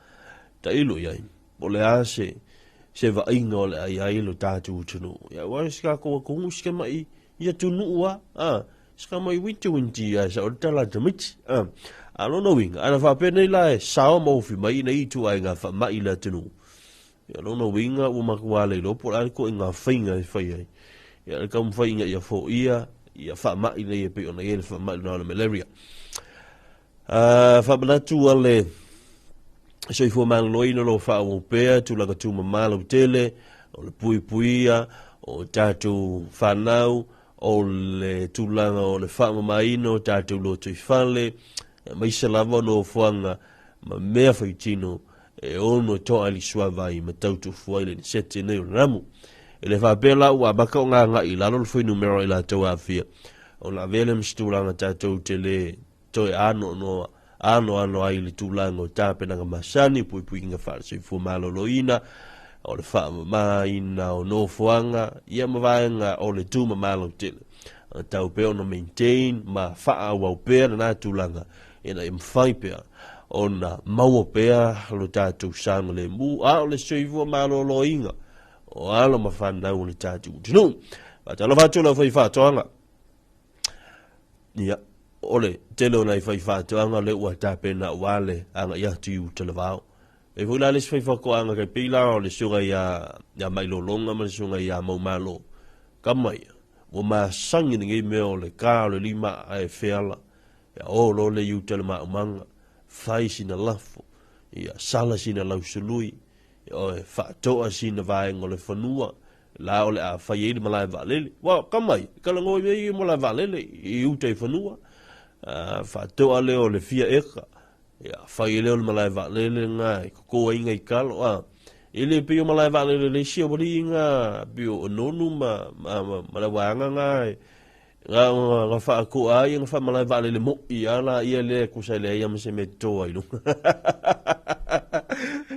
Tailo i ai, po o le a se, se vaaiga o le a i ai lo tatou atunuu. Ia, aua se tatou atunuu se mai i atunuu a, a, se ka mai winti winti a sa o le tala tamaiti, a. A lona uiga, ana faapea nei la e sao ma ofi mai ina i ituaiga faamai i le atunuu. Ia lona uiga ua matua le iloa po o le a le ituaiga faiga e fai ai. Ia le taumafai ina ia foia ia faamai nei e pei ona i ai le faamai lena o le malaria. Faamanatu a le soifua maloloina o lo o faaauau pea tulaga tumama lautele, o le puipuia o tatou fanau, o le tulaga o le faamamaina o tatou lotoifale, aemaise lava o nofoaga ma mea faitino e ono toa i le suavai ma tautufu ai le inisete nei o le namu. E le faapea la ua amata ona agai i lalo le fuainumera o i latou aafia, ona avea lea ma se tulaga tatou te le toe anoanoa anoano ai i le tulaga o tapenaga masani, puipuiga faale-soifua maloloina, o le faamamaina o nofoaga, ia ma vaega o le tumama lautele. Tau pea ona maintain ma faaauau pea lena tulaga ina ia mafai pea ona maua pea lo tatou saogalemu, a o le soifua maloloina o alo ma fanau o le tatou atunuu. Faatalofa atu lau faifaatoaga. Ia, o le tele o nai faifaatoaga lea ua tapena aua le agai atu i uta le vao. E foi la le isi faifaatoaga tai pei la o le susuga ia Mailologa ma le susuga ia Maumalo. Kama ia, ua masani lenei mea o le ka o le lima ae feala. Ia o loa le iuta i le maumaga, fai sina lafo, ia sala sina lausului, ia faatoa sina vaega o le fanua, la o le a fai ai le malae vaalele. Ua kama ia, e talanoa i mea ia i malae vaalele i uta i fanua. Faatoa lea o le fia eka, Ia, fai ai lea o le malae vaalele lena e koko ai nai talo, a. E le pei o malae vaalele le isi aualii na, pei o Nonu ma, ma, ma, ma le vaega na, na, na faatoa ai, na faamalae vaalele mo'i lava laia lea e tusa e leai lava ma se mea e toto ai i luga.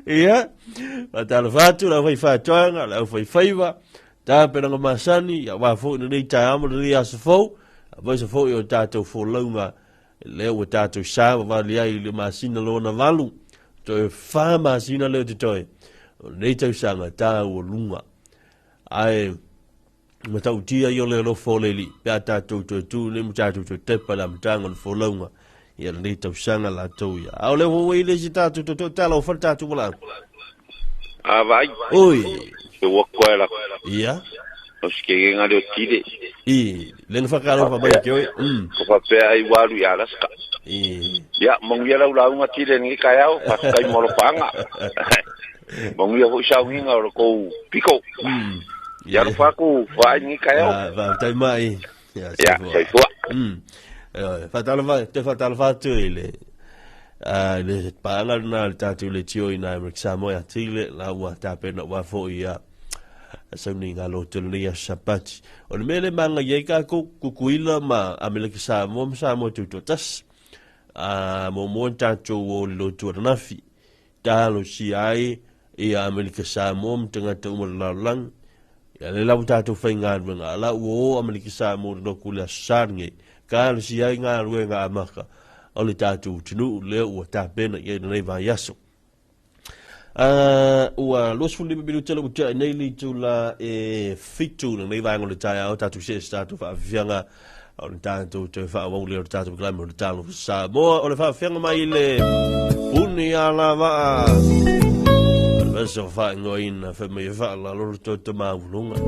Ia, faatalofa atu le aufaifaatoaga, le aufaifaiva, tapenaga masani, aua foi lenei taeao ma lenei aso fou, aemaise foi o le tatou folauga Lea ua tatou savavali ai i le masina lona valu, toe 4 masina lea o totoe o lenei tausaga taualuga. Ae matautia ia o le alofa o le Alii pe a tatou toe tu nei ma tatou toe tepa i le amataga o le folauga ia lenei tausaga latou ia. A o lea ua i le isi tatou toe tala o fale tatou walaau. A vai. Oi. Se ua koe la. Ia. O se kege leo tile. I, le na whakaro wha mai ke oi. Ko whapea ai waru i Alaska. I. Ia, manuia lau lauga tile ni kai au, whakakai mo panga. Manuia hoi saunginga o le kou piko. Ia ro whaku, whaai ni kai au. Ia, wha mai. Ia, soifua. Whatalofa, te whatalofa atu i le le paanga lena le tatou le tio i nai Amerika Samoa ia Tile, la ua tapena ua foi ia sauni ngā loto lenei aso Sapati. O le mea le manga i ai kākou Kukuila ma Amerika Samoa ma Samoa tutoatasi. Muamua ni tatou o le lotu ananafi. Talosia ai ia Amerika Samoa ma tagata uma o le lalolagi. Ia lea la ua tatou faigaluega, a la ua o Amerika Samoa i le lotu i le aso Sa lenei. Talosia ai galuega amata o le tatou atunuu lea ua tapena i ai lenei vaiaso. Ua 25 minute le ua tea nei le itula e 7 lenei vaega o le taeao, tatou see se tatou faafiafiaga o le tatou toe faaauau lea o le tatou polokalame o le Talofa Samoa. O le faafiafiaga mai le puni alavaa o le vasa o faaigoaina fai mai e faalalo le toto maualuga.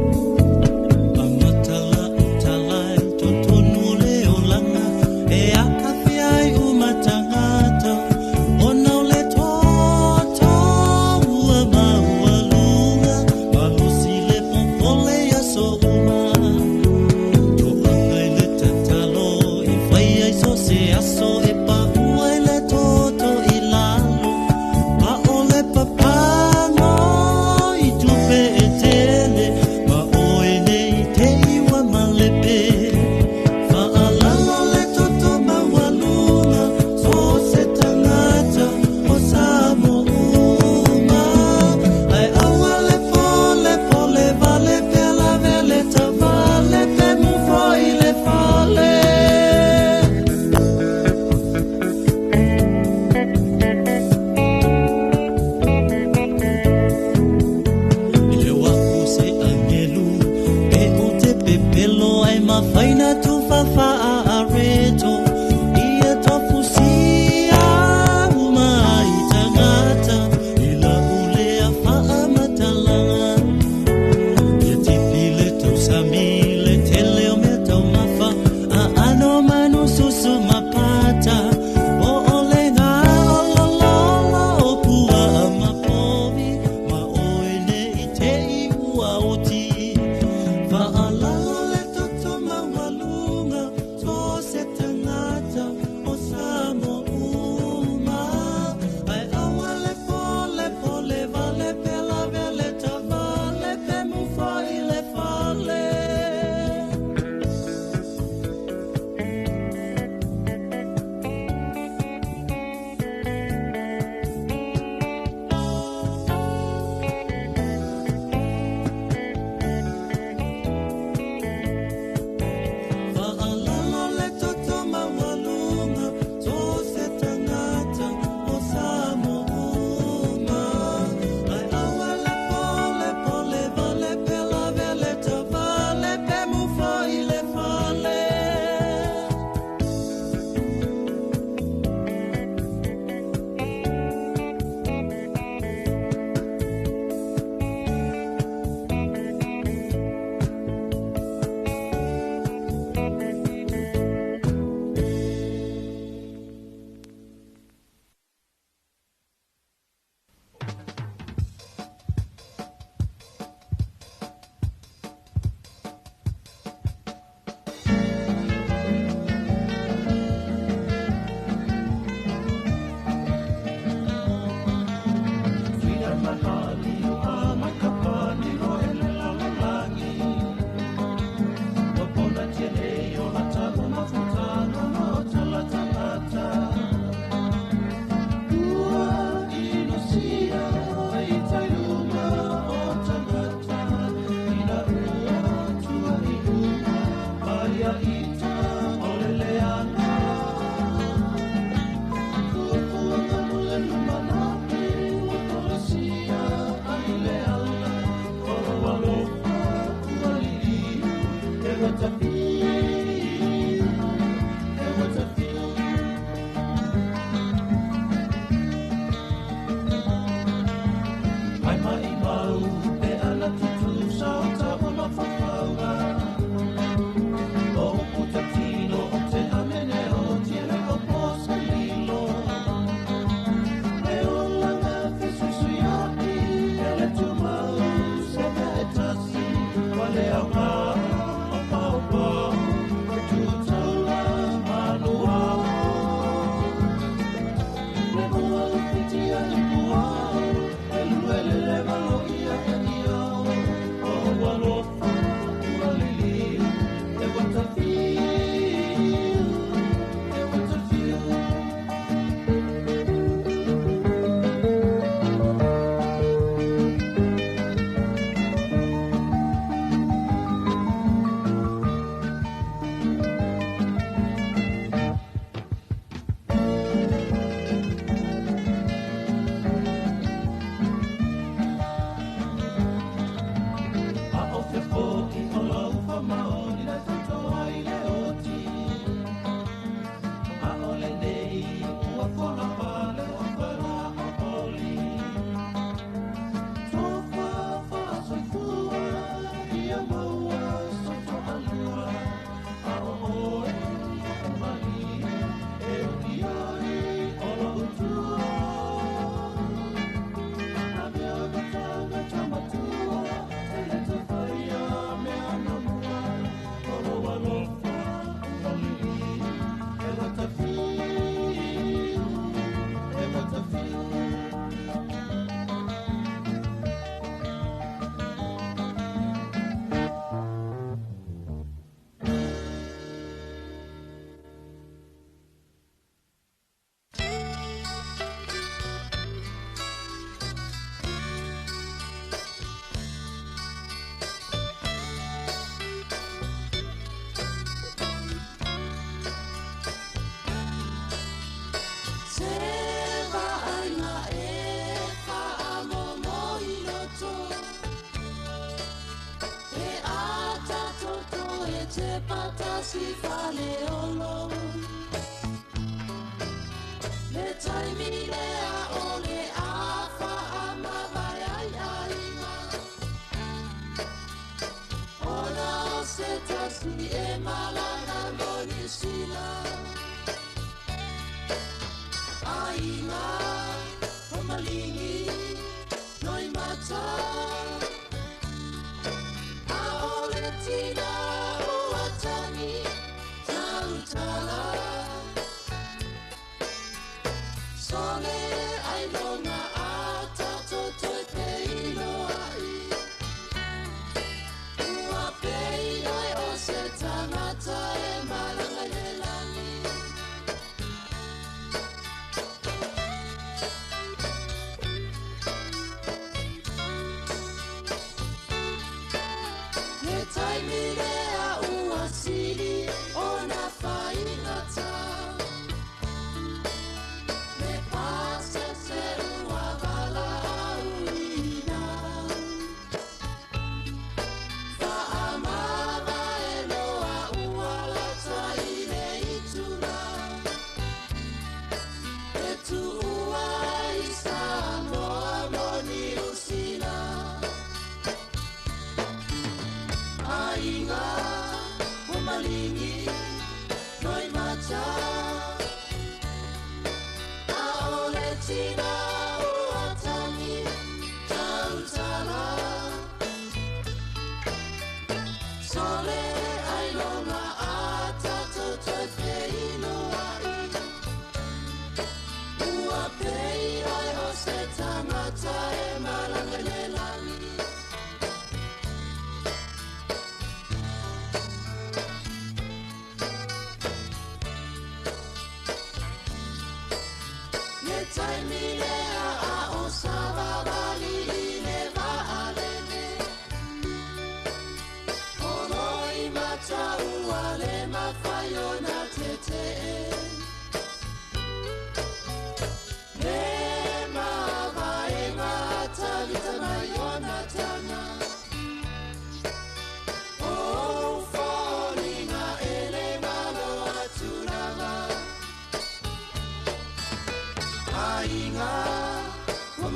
Se tangata e malanga le lani.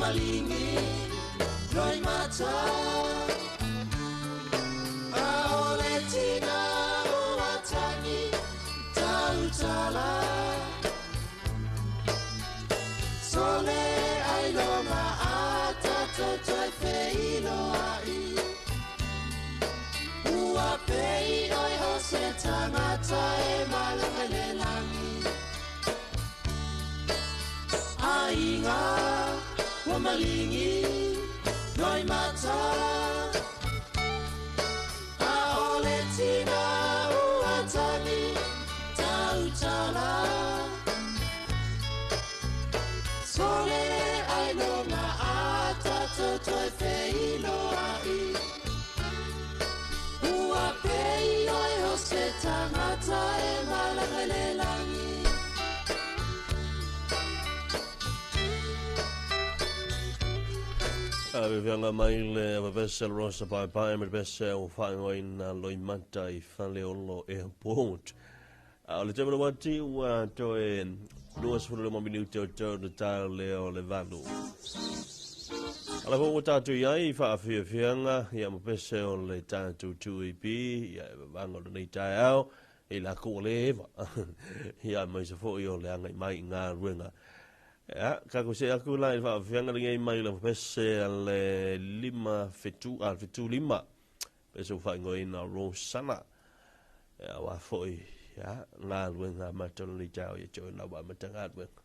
malingi Noi mata A ole tina o atangi Tautala Sole ai longa a tatou feilo ai Ua pei oi ho se tangata e malanga le langi Ainga ua malingi Noi mata A ole tina ua tangi Tautala Sole ai longa a tatou toe feilo ai Ua pei oi ho se tangata e malanga le langi Aveveanga mai le avavese rosa pai pai me bese o whaingoina loimata i Faleolo Airport. O le tema wati ua toe 25 minute o tau tau leo le valu. Ala fo ua tātou iai i whaafiafianga ia ma pese o le tātou 2EP ia e vavanga o lenei tae ao i la ko le eva. Ia mai sa fo i o le anga i mai i ngā ruenga. Ia, kako se aku la i whaafianga le ngei mai la pese a le lima fetu, a fetu lima. Pese o whaingoina Rosana. Ia, wā foi, ia, ngā ruenga matalo li tau ia tau na wā matanga ruenga.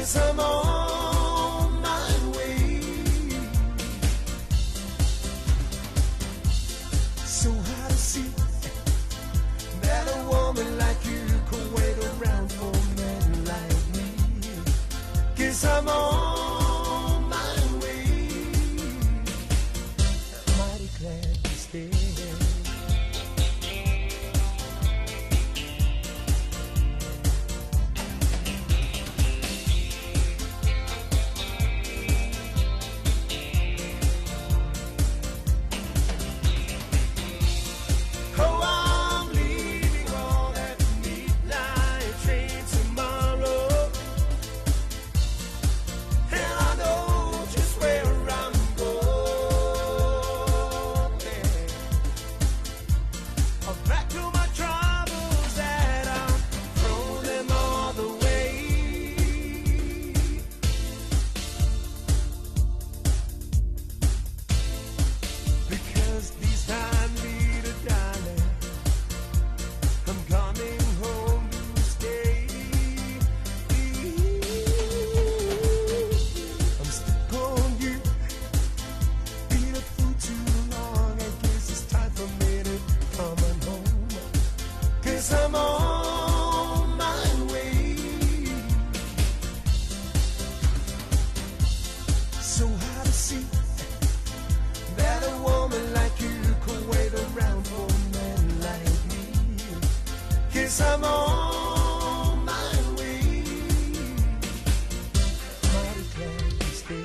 Guess I'm on my way. So hard to see that a woman like you could wait around for a man like me. Guess I'm on my way. Mighty glad to stay. Oh, I'm leaving on that midnight train tomorrow, and I know just where I'm going. I'm back to my troubles and I'm throwing them all the way. Because this time, little darling, I'm coming home to stay. I'm stuck on you, been a fool too long. I guess it's time for me to come on home. 'Cause I'm on my way. So hard to see that a woman like you could wait around for a man like me. 'Cause I'm on my way. Mighty glad to stay.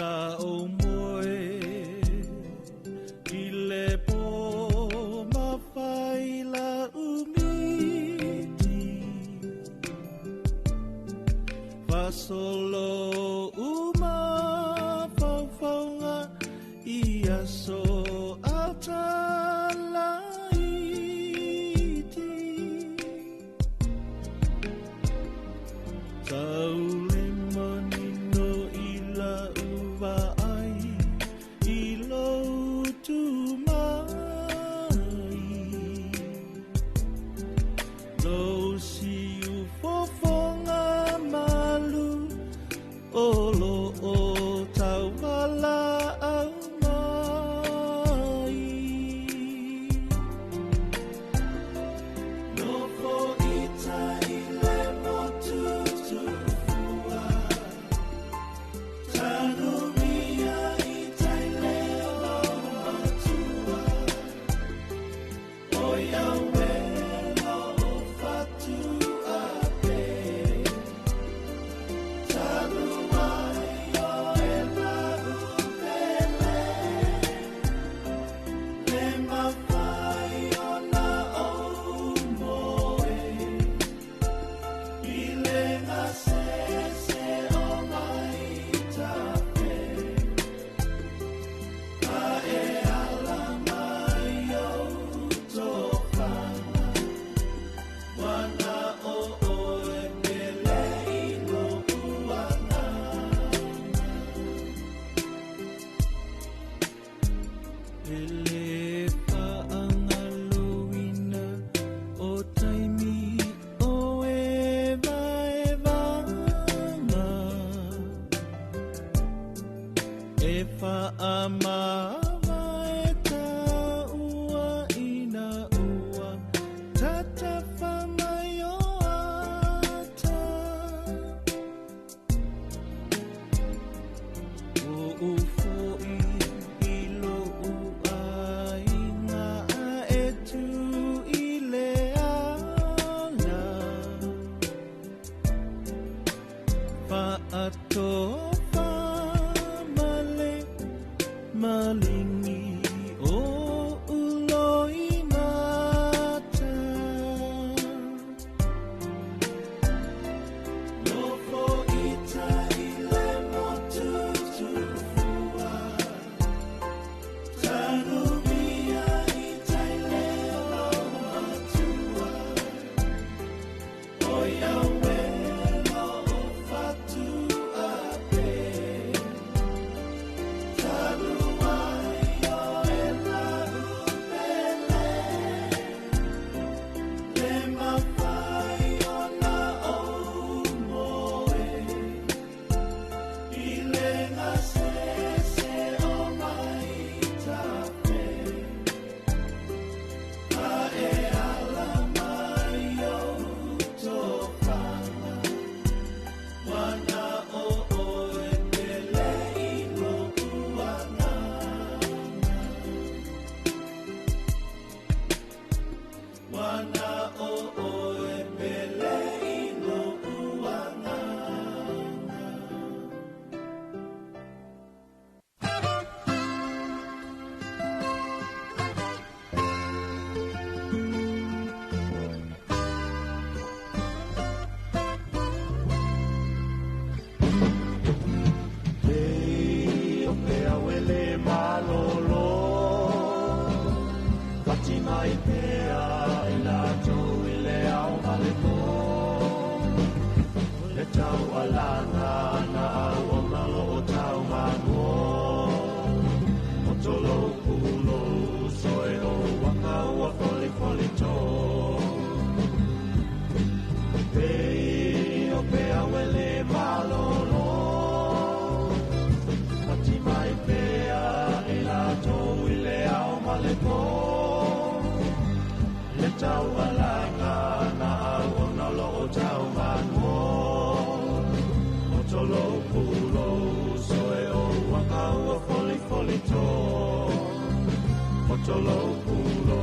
Sa o moe i le pō mawhai la umiti Fasolo uma faufaunga i aso atalaiti Tau le manino i la uva ai i lou tumai Lou siu fofoga malu o lo o tauvala au mai Nofo ita i le motu tufua Tanumia i tai leo matua O ia welo o fatu ape Talu mai o e lau pele Le mawhai o na o moe I le ngasese o mai tape A e ala mai o tofana Wana o oe pele i lo uana Ele whaangaloina o taimi o e vae vanga E whaamawa e taua ina ua tata whamai o ata O ufo i lo uainga e tu i le ala Whaatofa male malingi o uloi mata Nofo ita i le motu tufua Tanumia i tai leo matua O ia welo o fatu ape Talu mai o e lau pele Le mawhai o na o moe I le ngasese o mai tape A e ala mai o tofana Wana o oe pele i lo uana Wana o oe pele i lo uana Te o pea wele malolo Pati mai pea e la tau i le au male po Le tau alanga na au o malo o tau mano O tolo pulo soe o waka ua foli foli tō Te o pea wele malolo Pati mai pea e la tau i le au male po Le tau alanga na au o na lo o tau mano O tolo pulo soe o waka ua foli foli tō O tolo pulo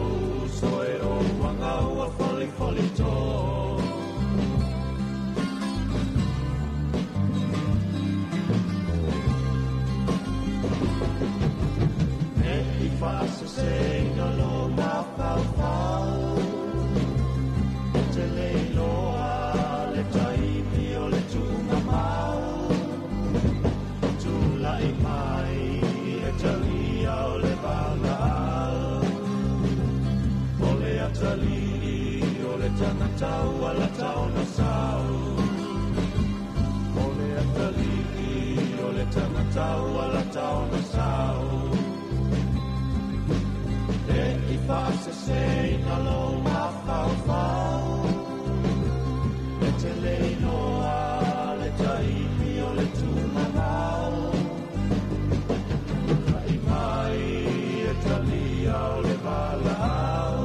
soe o waka ua foli foli tō tagata ua lata ona sao. O le atalii o le tagata ua lata ona sao. E i faaseseina lou mafaufau. E te le iloa le taimi o le tumanao. Haʻi mai e talia o le valaau.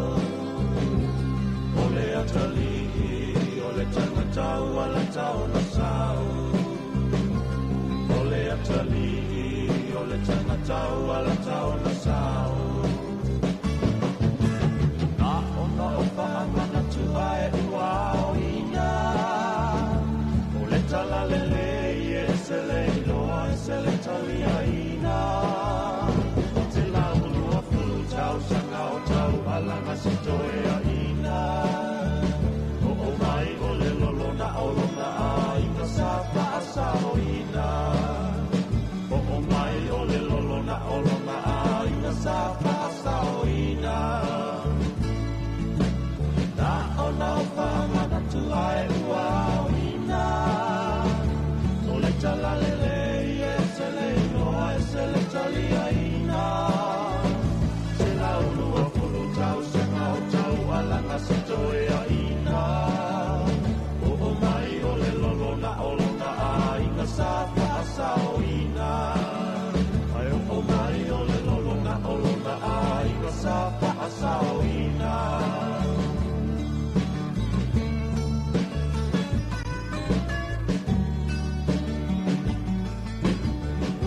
O le atalii o le tagata ua lata ona sao. O le atalii o le tagata ua lata ona sao. Na ona o faamanatu ae ua aoina. O le talalelei e se le iloa e se le taliaina. Te 120 tausaga o taualaga se toeaina. Oo mai o le lolona o lona aiga sa faasaoina. Oo mai o le lolona o lona aiga sa faasaoina. Na ona o faamanatu ae ua aoina. O le talalelei e se le iloa e se le taliaina. Te 120 tausaga o taualaga se toeaina. Oo mai o le lolona o lona aiga sa faasaoina. Ae oo mai o le lolona o lona aiga sa faasaoina.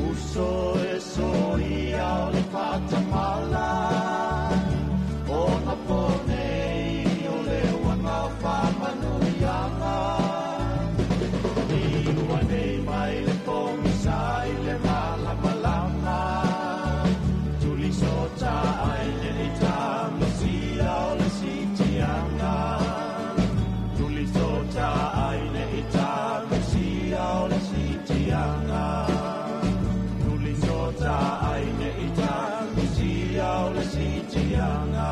Uso e soia o le faatamala. Ona po nei o le uaga o faamanuiaga. Liua nei mai le pogisa i le malamalama. Tulisota ai nei tamisia o le sitiaga. Tulisota ai nei tamisia o le sitiaga. Tulisota ai nei tamisia o le sitiaga.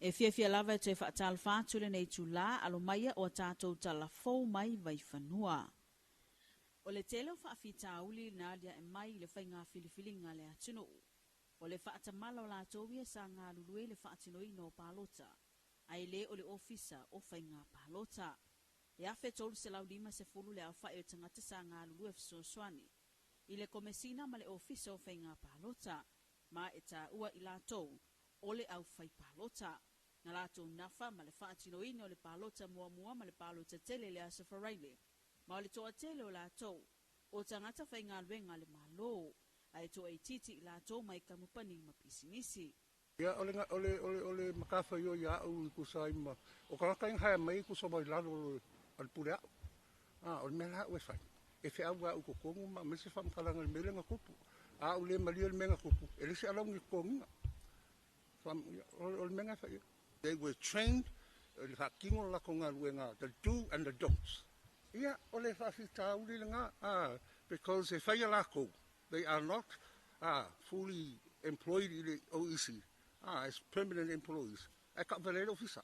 E fiafia lava e toe faatalofa atu lenei itulā alo mai o a tatou talafou mai Vaifanua. O le tele o faafitauli na aliae mai i le faiga filifiliga a le atunuu, o le faatamala o latou ia sa galulue i le faatinoina o palota, ae le o le Ofisa o Faiga Palota. E 1350 le aofai o tagata sa galulue fesoasoani i le Komesina ma le Ofisa o Faiga Palota, ma e taua i latou o le aufaipalota. Na latou nafa ma le faatinoina o le palota muamua ma le palota tele i le Aso Faraile, ma o le toatele o latou o tagata faigaluega a le Malo, ae toaitiiti i latou mai kamupani ma pisinisi. Ia, o le, o le, o le, o le matafaioi ia a'u i tusa ai ma, o tagata ia na haea mai e tusa mai lalo o le pule a'u. A, o le mea la a'u e fai, e fe'au a'u i totonu ma aumai se faamatalaga i le mea lea na tupu. A a'u le malie i le mea na tupu, e leai se alauni e totogiina. O le mea na e fai ai. They were trained i le faatino le latou galuega, the do and the don'ts. Ia, o le faafitauli lena, a, because e fai e latou. They are not fully employed i le OEC as permanent employees. Ae taavale ai le ofisa.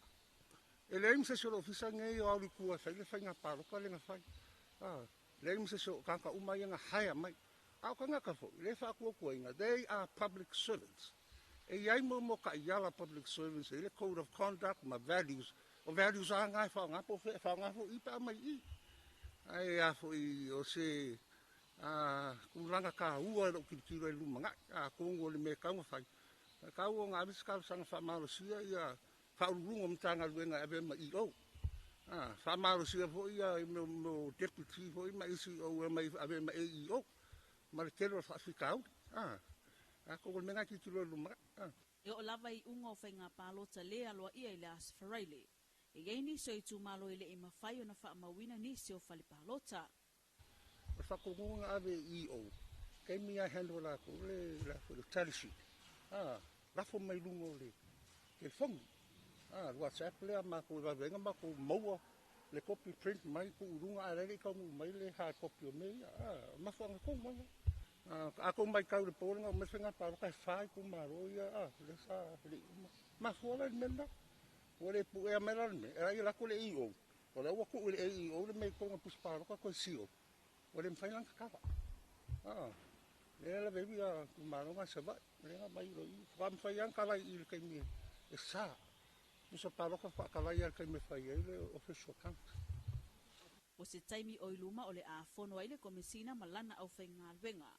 E leai ma se isi o le ofisa lenei o ao i tua e fai le faiga palota lea na fai. Leai ma se isi o tagata uma ia na hire mai. A o tagata foi, lea e faatuatuaina, they are public servants. E i ai mo taiala public servants, e i ai le code of conduct ma values. O values lava na e faaaoga po o fea e faaaoga foi i pe a mai i i. Ae a foi o se tulaga taua i lou tilotilo i le lumanai, atonu o le mea e tatau ona fai, e tatau ona ave se talosaga faamalosia ia Faauluuluga o Matagaluega e avea ma EO. Faamalosia foi ia mea o deputy foi ma isi o e avea ma AEO ma le tele o faafitauli. Atonu o le mea lena e tilotilo i le lumanai. E oo lava i iuga o faiga palota le aloaia i le Aso Faraile, e i ai nisi o itumalo e le i mafai ona faamauina nisi o fale palota. O le faatonuga na ave i EO, taimi lava e handle e latou le tally sheet, lafo mai luga o le telefoni, le WhatsApp lea a matou e vave ai ona matou maua le copy print mai tuu i luga, ae la e le i taunuu mai le hard copy o mea ia. O le mafuaaga tonu lava lena. A tou matau i le po lea na aumai le faiga palota, e 4 itumalo ia lea sa le i uma. Mafua la i le mea lena. Ua le puea mai la le mea, e la alu atu le EO, o lea ua tuu i le AEO le mea i totonu o le pusi palota toe seal, ua le mafai la ona tatala. Lea la ave ai itumalo na i Savaii, lea na aumai loa i i. Faatoa mafai lava ona tala i i le taimi e sa. Pusa palota faatoa talai lava i le taimi e fai ai le official count. O se taimi o i luma o le a fono ai le Komesina ma lana aufaigaluega.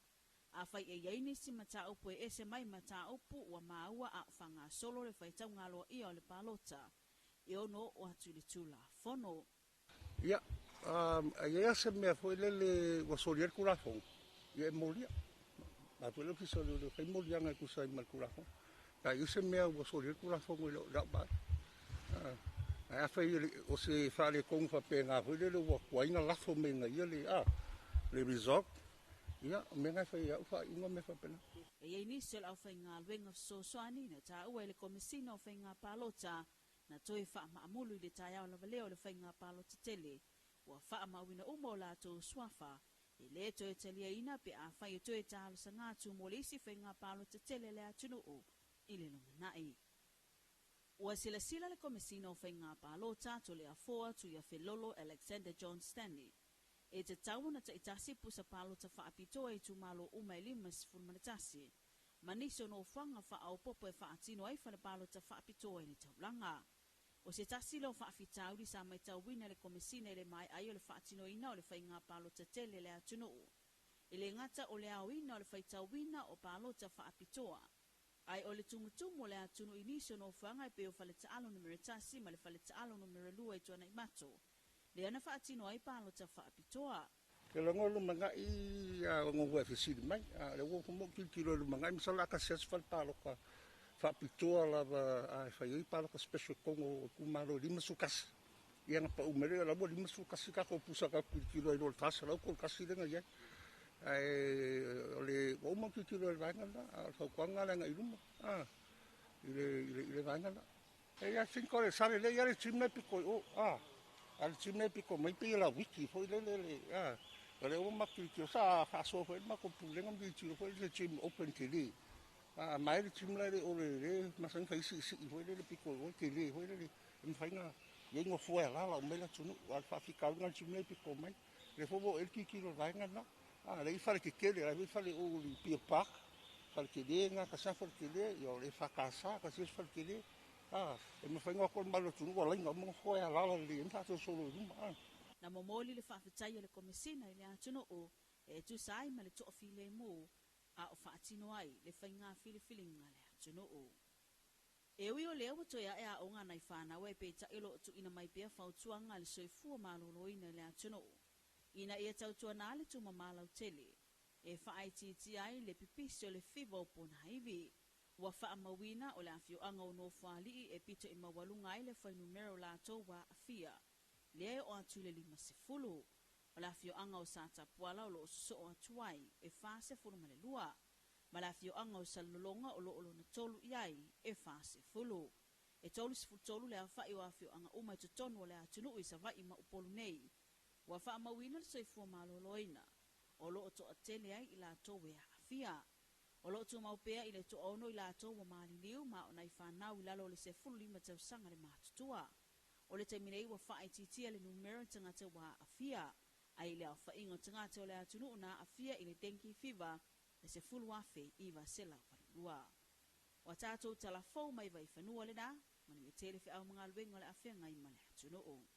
Afai e i ai nisi mataupu e ese mai mataupu ua maua a o faagasolo le faitauga aloaia o le palota, e ono oo atu i le Tulafono. Ia, a i ai lava se mea foi lele ua soli ai le Tulafono, ia e molia. A foi le Ofisa o Leoleo e fai moliaga e tusa ai ma le Tulafono. Pe a i ai se mea ua soli ai le Tulafono i lau vaai. Ae afai o se faaletonu faapena foi lele ua tuai ona lafo mai e ia le result, ia, o mea na e fai ai au faaiuga ma mea faapena. E i ai nisi o le aufaigaluega fesoasoani na taua e le Komesina o Faiga Palota na toe faamaamulu i le taeao lava lea o le faiga palota tele, ua faamauina uma o latou suafa, e le toe taliaina pe afai e toe talosaga atu mo le isi faiga palota tele a le atunuu i le lumanai. Ua silasila le Komesina o Faiga Palota Toleafoa Tuiafelolo Alexander John Stanley e tatau ona taitasi pusa palota faapitoa i itumalo uma e 51, ma nisi o nofoaga faaopoopo e faatino ai fale palota faapitoa i le taulaga. O se tasi lea o faafitauli sa matauina e le Komesina i le maea ai o le faatinoina o le faiga palota tele a le atunuu. E le gata o le aoina o le faitauina o palota faapitoa, ae o le tumutumu o le atunuu i nisi o nofoaga e pei o Faletaalo numera 1 ma le Faletaalo numera 2 i Tuanaimato, lea na faatino ai palota faapitoa. Ke logo lumanai a ono ua e fesili mai, a o lea ua uma ou tilotilo i lumanai, masalo o le a tasi lava se fale palota faapitoa lava a e fai ai palota special i totonu o itumalo e 51. Ia ona pau mai lea, o la ua 51 tatou pusa tatou te tilotilo ai i lo le 431 lea na i ai. Ae o le ua uma ona tilotilo i le vaega lena, a o le fautuaga lena le agai i luma i le vaega lena. E I think o le sa lelei lava le team lea e pito i o, a le team lea e pito mai pei o la wiki foi lele le, o lea ua matou tilotilo, sa faasoa foi le matou pulega ma tilotilo foi le team open tele. A mai le team la e le o le le masani fai siisii foi lele pito i o tele foi lele e mafai ona i ai nofoa e alaala uma ai le atunuu. A o le faafitauli lena i le team lea e pito mai, lea foi ua oo i ai le tilotilo i le vaega lena. A lea e i fale tetele, la e i fale o i Pier Park, fale tele lena, tasi lava fale tele, ia o le EFKS, tasi isi fale tele. E mafai ona o atu le mamalu o le atunuu ua laina uma nofoa e alaala lelei ai ma faasolosolo i luma. Na momoli le faafetai a le Komesina i le atunuu e tusa ai ma le toafilemu a o faatino ai le faiga filifiliga a le atunuu. E ui o lea ua toe ae aoga nai fanau ae peitai o lo o tuuina mai pea fautuaga a le soifua maloloina i le atunuu ina ia tautuana le tumama lautele e faaitiitia ai le pipisi o le fiva o ponaivi. Ua faamauina o le afioaga o Nofoalii e pito i maualuga ai le fuainumera o latou ua aafia, lea e oo atu i le 50. O le afioaga o Satapuala o lo o sosoo atu ai e 42, ma le afioaga o Salelologa o lo o lona tolu i ai e 40. E 33 le aofai o afioaga uma i totonu o le atunuu i Savaii ma Upolu nei. Ua faamauina le soifua maloloina o lo o toatele ai i latou e aafia. aafia. O loo tumau pea i le 60 i latou ua maliliu ma o nai fanau i lalo o le 15 tausaga le matutua. O le taimi nei ua faaitiitia le numera o tagata ua aafia, ae i le aofaiga o tagata o le atunuu na aafia i le dengue fever le 10,982. Ua tatou talafou mai Vaifanua lena, manuia tele feau ma galuega o le afeagai ma le atunuu.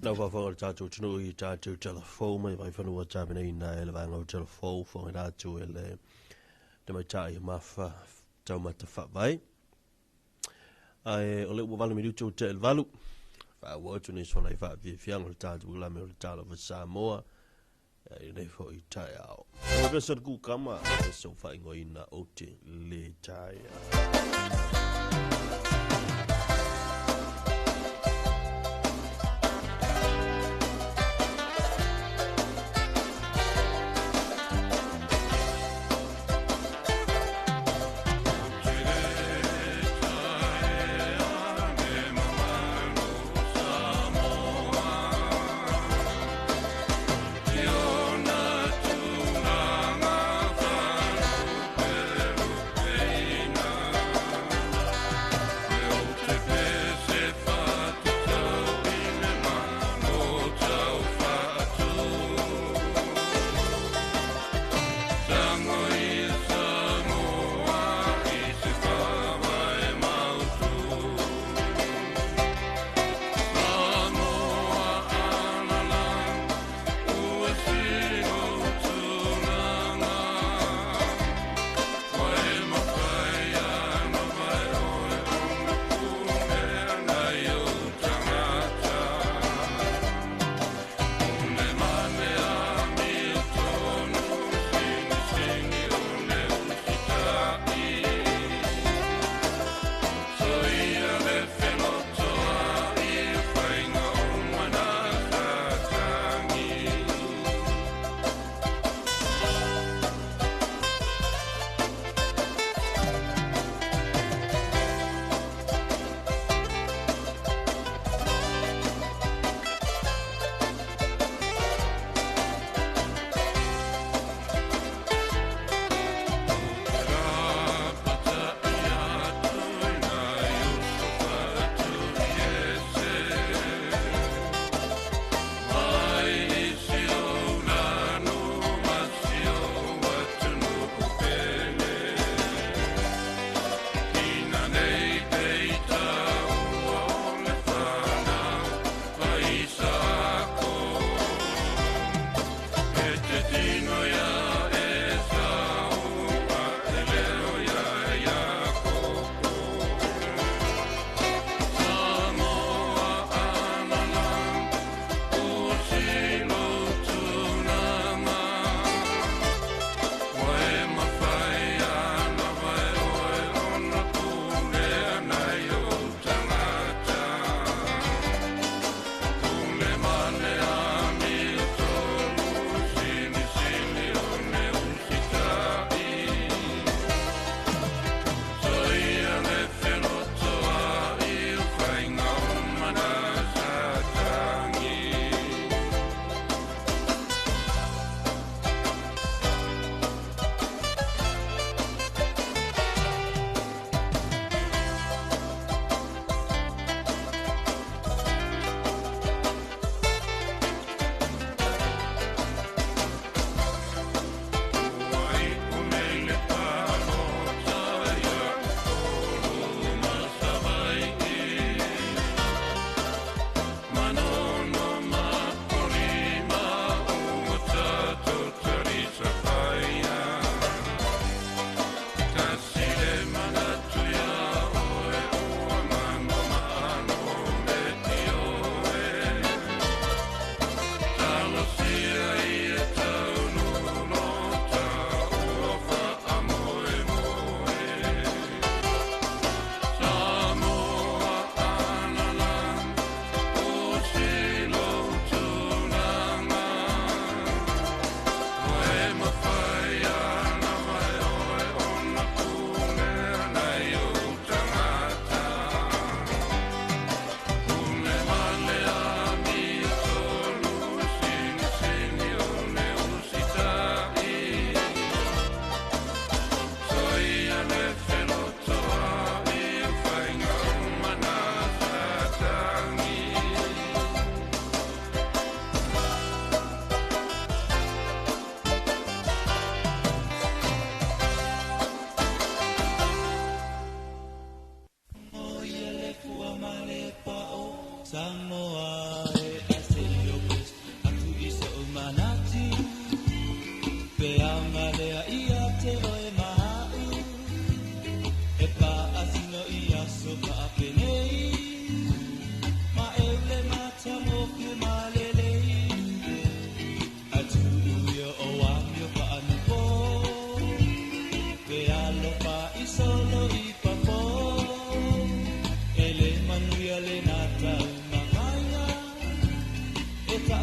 Lau faafofoga le tatou atunuu i tatou telefou mai Vaifanua tapenaina e le vaega o telefou fofoga atu e le tamaitai mafa taumata faavai. Ae o le ua 8 minuti o te 8. Faaauau atu nisi o nai faafiafiaga o le tatou lame o le Talofa Samoa i lenei foi taeao. O le pesa le kukama, e sau faaigoaina ou te le taea.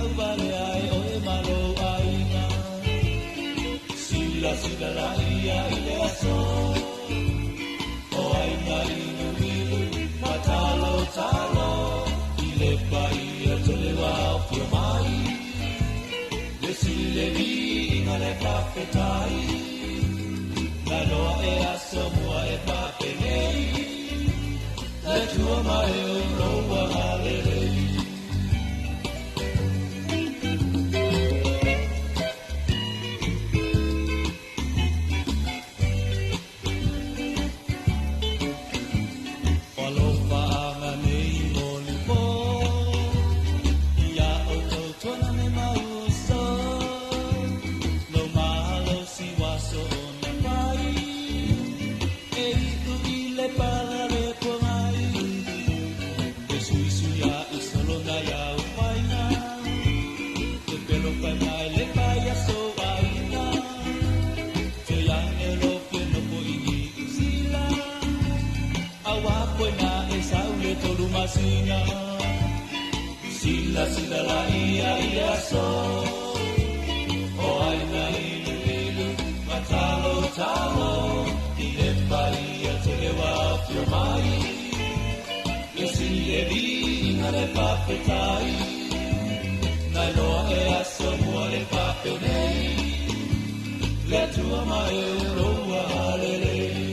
Ta'u vale ai oe malo aiga. Sila sila la ia i le aso. O aina ilu ilu ma talo talo. I le paia tele wao fia mai. Le sile viinga le fafetai. Na loa e aso mua e faapenei. Le tua mai o loa halelei. Alofa anga nei mo lipo. Ia o tautuana me mauso. Lo malo si waso o na pai. E iu i le pala le pongai. E sui sui a i solo na iau paina. Te pelo pai mai le pai a so aina. Te iange lo feno po i ni usila. Awa koe na e saule tolu masina. Sila sila la ia i le aso. O aina ilu ilu ma talo talo. I le paia te le wafio mai. Le sile viinga le fafetai. Nai loa e aso mua e faapenei. Le Atua ma e uloa halelei.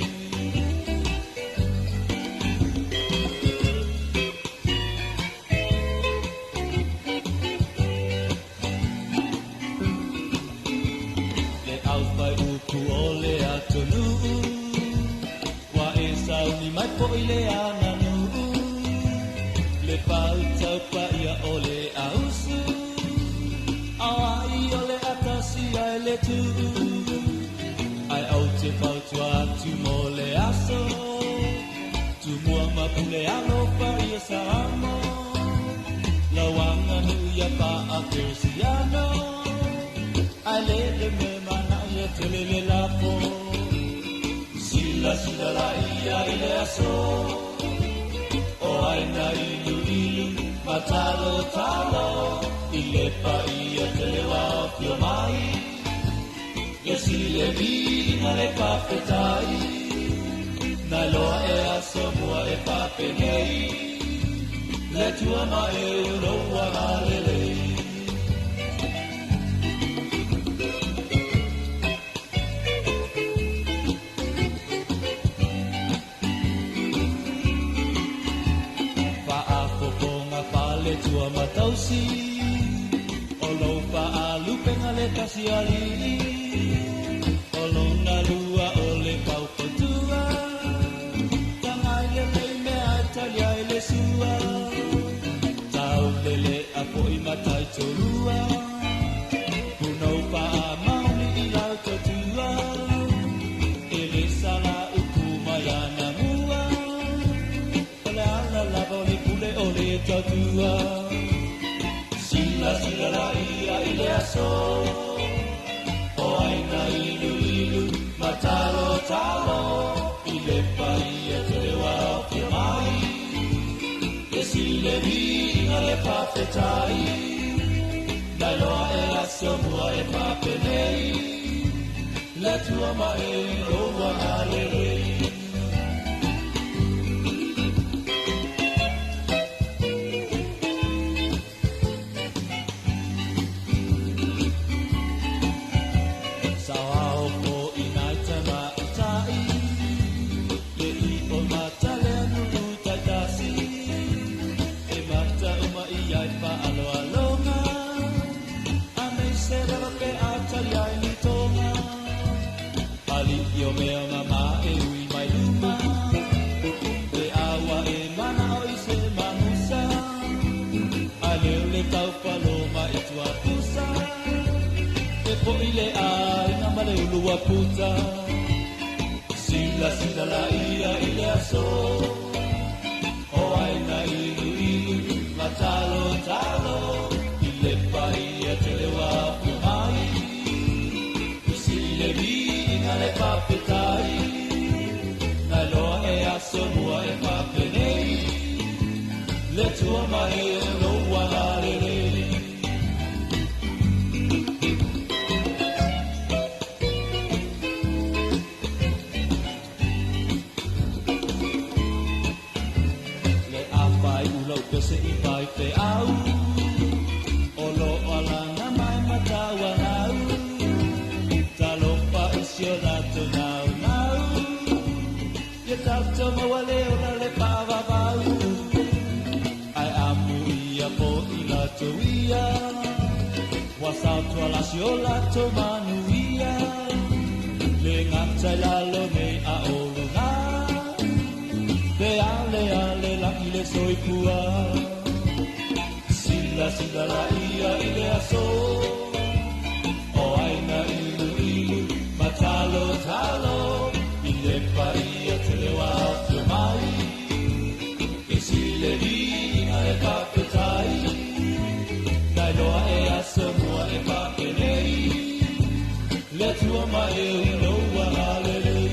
Le au whai uku o le atunuu. Wa e sauni mai po i le ananuu. Le pau tau paia o le ausu. Au ai o le atasi ai le tuu. Ai au te fautua atu mo le aso. Tumua mapule alofa ia Saamo. Lauanga nui ia paa Keresiano. Ai le le me mana ia tele le lafo. Sila sila la ia i le aso. O aina ilu ilu ma talo talo. I le paia tele wao fio mai. Le sile viinga le fafetai. Nai loa e aso mua e faapenei. Le tua ma e uloa halelei. Faafofoga fale tua matausi. O lou faalupenga le tasi alii. O lona lua o le paukotua. Tagai le lei mea e tali ai le sua. Tau lele a po'i matai tolua. Punou faamaoni i lau totua. E le sala upu mai ana mua. O le ala lava o le pule o le tautua. Sila sila la ia i le aso. O aina ilu ilu ma talo talo. I le paia te wao fia mai. Le sile viinga le fafetai. Nai loa e aso mua e faapenei. Le tua ma e loa halelei. Sao po i nai tama i tai. Le i o mata le anu tai tasi. E mata uma i ai pa alo alonga. A mei se lava pe a tali ai ni tonga. Ali i o mea mama e ui mai luma. Le awa e mana o i se manusa. A leo le tau paloma i tua pusa. E po i le aina ma le ulua puta. Sila sila la ia i le aso. O aina ilu ilu ma talo talo. I le paia te le wapu mai. I sile viinga le fafetai. Nai loa e aso mua e faapenei. Le tua mai e loa halelei. au O lo alanga mai mataua nau Talofa isi o lato nau nau Ia tato maua leo la le pavavau Ai amu ia po i lato ia Wasautua la si o lato manuia Le ngata lalo nei a olunga Pe ale ale la i le soifua Sila sila la ia i le aso O aina ilu ilu ma talo talo I le paia te leo afio mai I sile lina e papetai Nai loa e aso mua e papenei Le tua ma e uloa alelei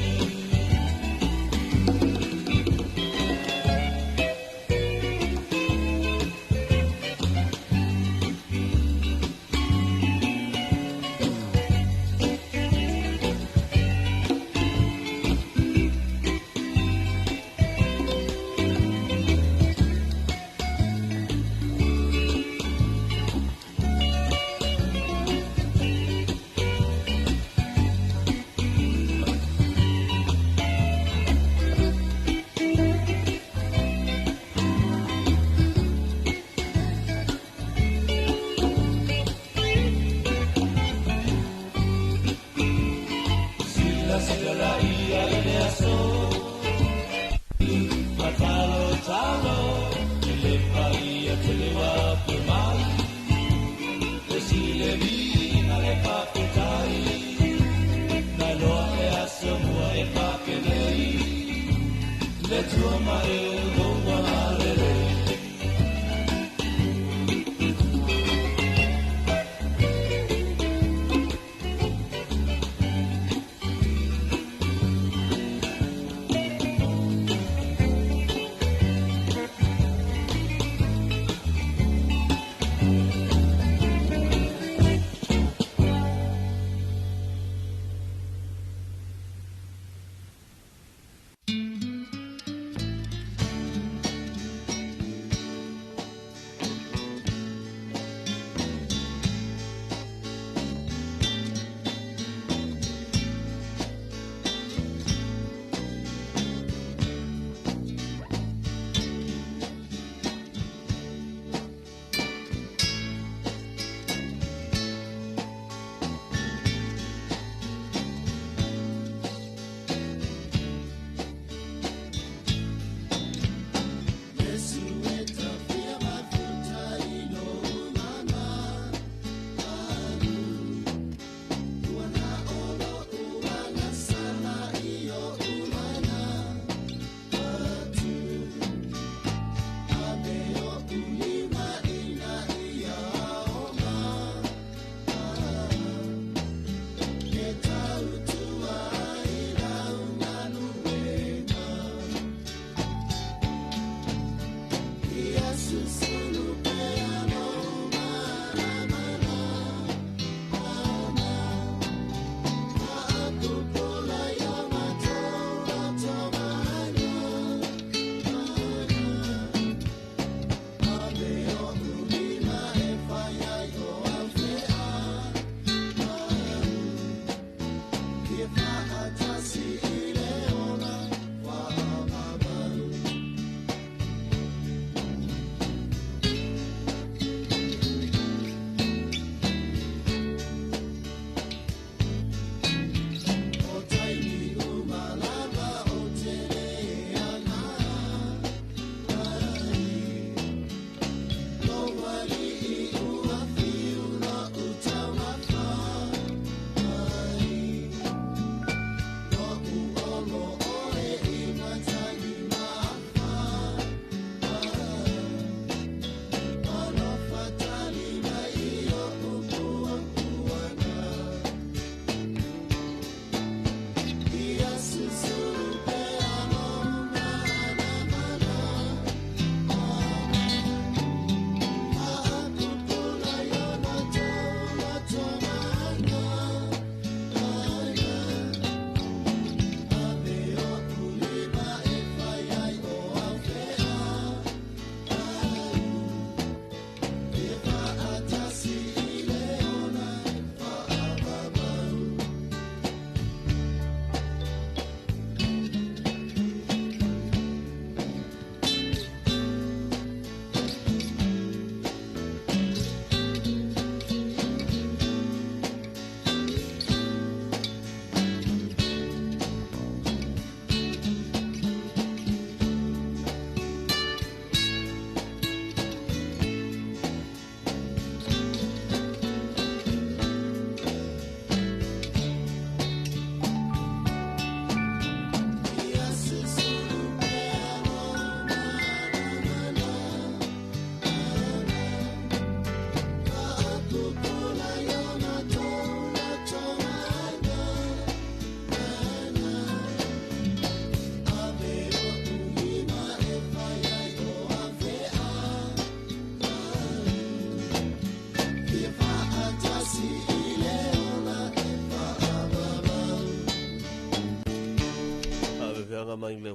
Sila sila la ia i le aso Ma talo talo I le paia te lewa pe mai Le sile vina le papetai Nai loa e aso mua e papenei Le tua ma e uloa alelei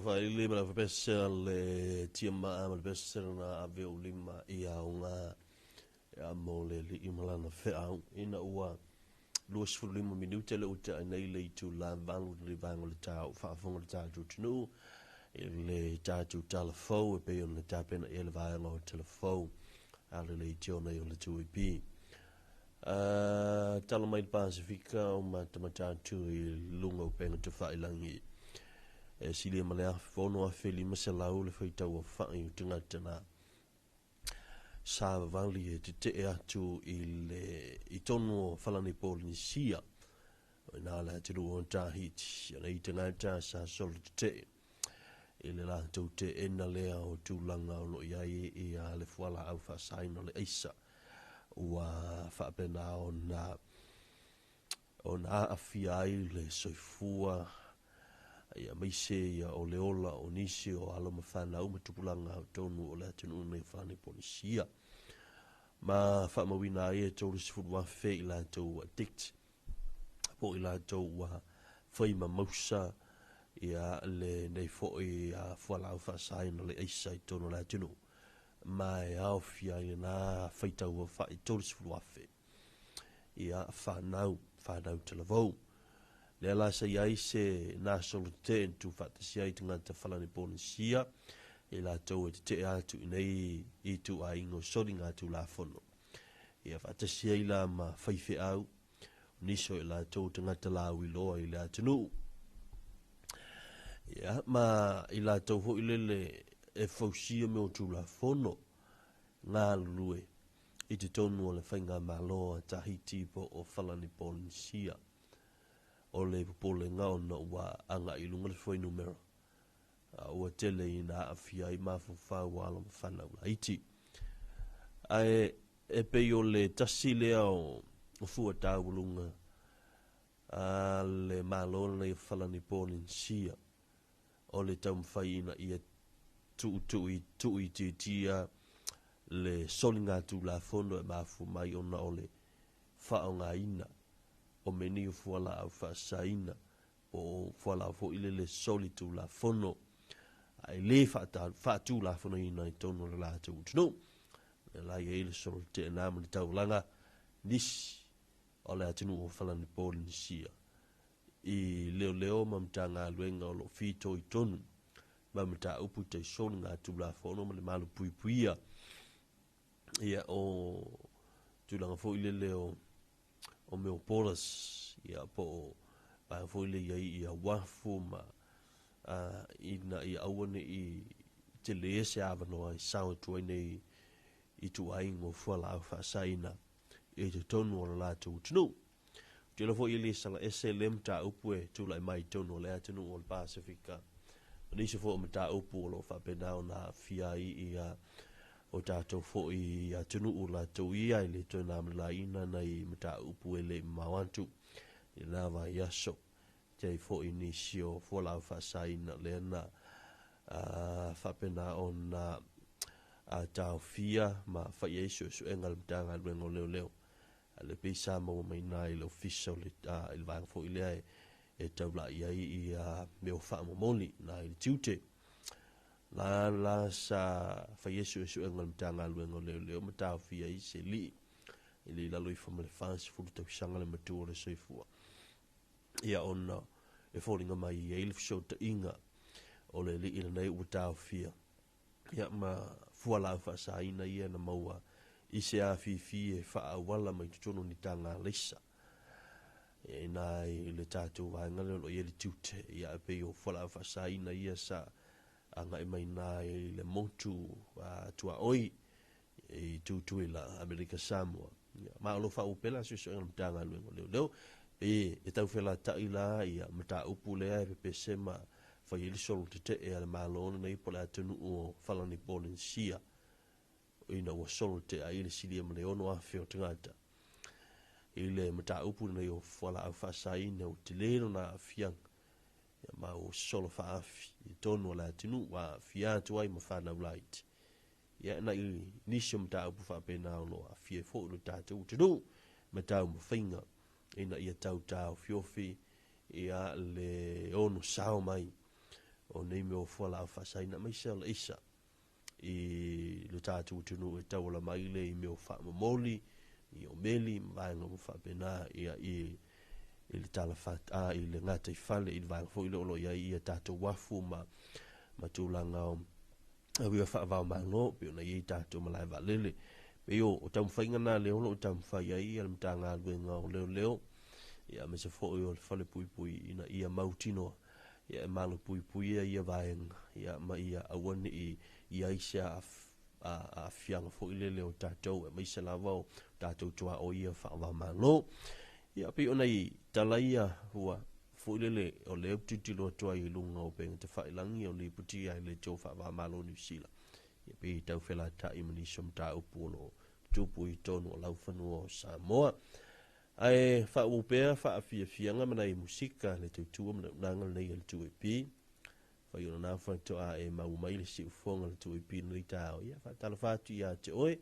Le aufailili ma le aufapese a le tiamaa ma le pese na ave ou lima i aoga ia mo le alii ma lana feau ina ua 25 minute le ua tea nei le itula 8 i le vaega o le taeao faafofoga le tatou atunuu i le tatou tala fou e pei ona tapena i ai le vaega o tala fou a le leitio nei o le 2AP. Tala mai le Pasifika o matamata atu i luga o upega tafailangi e silia ma le 6,500 le faitau aofai o tagata na savavali e tetee atu i le i tonu o Falani Polenisia o ina le atunuu o Tahiti. O nei tagata sa solo tetee i le latou teena lea o tulaga o lo o i ai ia le fualaau faasaina o le aisa ua faapena ona ona aafia ai le soifua ia aemaise ia o le ola o nisi o alo ma fanau ma tupulaga o tonu o le atunuu nei o Falani Polenisia ma faamauina ai e 30,000 i latou addict po o i latou ua fai ma mausa ia lenei foi fualaau faasaina o le aisa i totonu o le atunuu ma e aofia ai lena faitau aofai 30,000 ia fanau, fanau talavou. Lea la sa i ai se nasolo tetee na tuufaatasia ai tagata Falani Polenisia i latou e tetee atu i nei ituaiga o soligatulafono. Ia faatasi ai la ma faifeau, nisi o i latou tagata lauiloa i le atunuu. Ia, ma i latou foi lele e fausia mea o Tulafono galulue i totonu o le Faigamalo a Tahiti po o Falani Polenisia. O le popolega ona ua agai i luga le fuainumera, a ua tele ina aafia ai mafaufau o alo ma fanau laiti. Ae e pei o le tasi lea o fua taualuga a le Malo lenei o Falani Polenisia o le taumafai ina ia tuuitiitia le soligatulafono e mafua mai ona o le faaaogaina o mea nei o fualaau faasaina po o fualaau foi lele solitulafono ae le faatulafonoina i totonu o le latou atunuu. Lea la i ai le solo tetee ma le taulaga nisi o le atunuu o Falani Polenisia i leoleo ma Matagaluega o lo o fitoitonu ma mataupu tai soligatulafono ma le malupuipuia ia o tulaga foi lele o o mea o borders ia po o vaega foi lea i ai ia uafu ma ina ia aua ne i tele se avanoa e sao atu ai nei ituaiga o fualaau faasaina i totonu o le latou atunuu. Ou te iloa foi e le salaese lea mataupu e tulai mai i totonu o le atunuu o le Pasefika. O nisi foi o mataupu o lo o faapena ona aafia ai ia o tatou foi atunuu latou ia e le toe na ma le laina nai mataupu e le i mamao atu i lena vaiaso. I ai foi nisi o fualaau faasaina lea na faapena ona taofia ma fai ai suesuega a le Matagaluega o Leoleo. A le pei sa maua mai i i le ofisa o le, i le vaega foi lea e taulai ai ia mea o faamomoli na i le tiute. La la sa fai ai suesuega a le Matagaluega o Leoleo ma taofia ai se alii i le i lalo ifo ma le 40 tausaga le matua o le soifua. Ia ona e foliga mai i ai le fesootaiga o le alii lenei ua taofia ia ma fualaau faasaina ia na maua i se afifi e faaauala mai totonu o ni taga alaisa. Ia ina i le tatou vaega lea o lo o i ai le tiute, ia e pei o fualaau faasaina ia sa agai mai na i le motu tuaoi i Tutuila, Amerika Samoa. Ia, ma o lo o faaopela le suesuega a le Matagaluega o Leoleo, pe e tau felata'i la ia mataupu lea e pepese ma fai ai le solo tetee a le Malo lenei po o le atunuu o Falani Polenisia ina ua solo tetee ai le silia ma le 6,000 o tagata i le mataupu lenei o fualaau faasaina ua tele lona aafiaga ia ma ua solo faaafi i totonu o le atunuu ua aafia atu ai ma fanau laiti. Ia nai nisi o mataupu faapena o lo o aafia ai foi lo tatou atunuu ma taumafaiga ina ia tau taofiofi ia le ono sao mai o nei mea o fualaau faasaina aemaise o le aisa i lo tatou atunuu e tauala mai lea i mea o faamomoli, i o meli ma vaega uma faapena ia i i le tala a i le gataifale i le vaega foi lea o lo o i ai ia tatou uafu ma ma tulaga o auia faava-o-Malo pei ona i ai tatou malae vaalele. Pei o taumafaiga na lea o lo o taumafai ai ia le Matagaluega o Leoleo ia aemaise foi o le Falepuipui ina ia mautinoa ia e malupuipuia ia vaega ia ma ia aua ne i i ai se aafiaga foi lele o tatou aemaise lava o tatou tuaoi ia faava-o-Malo. Ia pei o nai tala ia ua foi lele o lea ou te tilotilo atu ai i luga o upega tafailagi o lipoti ai le tou faava-o-Malo o Niu Sila. Ia pei e tau felata'i ma nisi o mataupu o lo o tupu i totonu o laufanua o Samoa. Ae faaauau pea faafiafiaga ma nai musika le tautua ma le auaunaga lenei a le 2AP. Fai o lena faatoa e maua mai le siufofoga o le 2AP i lenei taeao. Ia faatalofa atu ia te oe,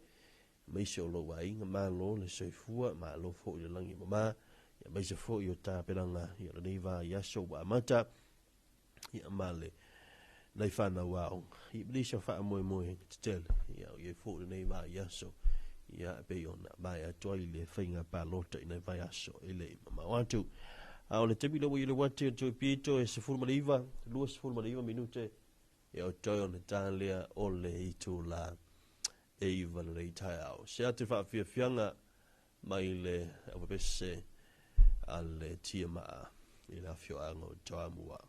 aemaise o lou aiga, malo le soifua, malo foi le lagi e mama, aemaise foi o tapenaga o lenei vaiaso ua amata. Ia ma le nai fanau aoga ia ma nisi o faamoemoega tetele ia o i ai foi lenei vaiaso ia e pei ona maea atu ai le faiga palota i nai vaiaso e le i mamao atu. A o le taimi lea ua i le uati o le Tuipito e 19, 29 minute ia o toe ona ta lea o le itula e 9 lenei taeao. Se atu faafiafiaga mai le aupepese a le Tiamaa i le afioaga o Toamua.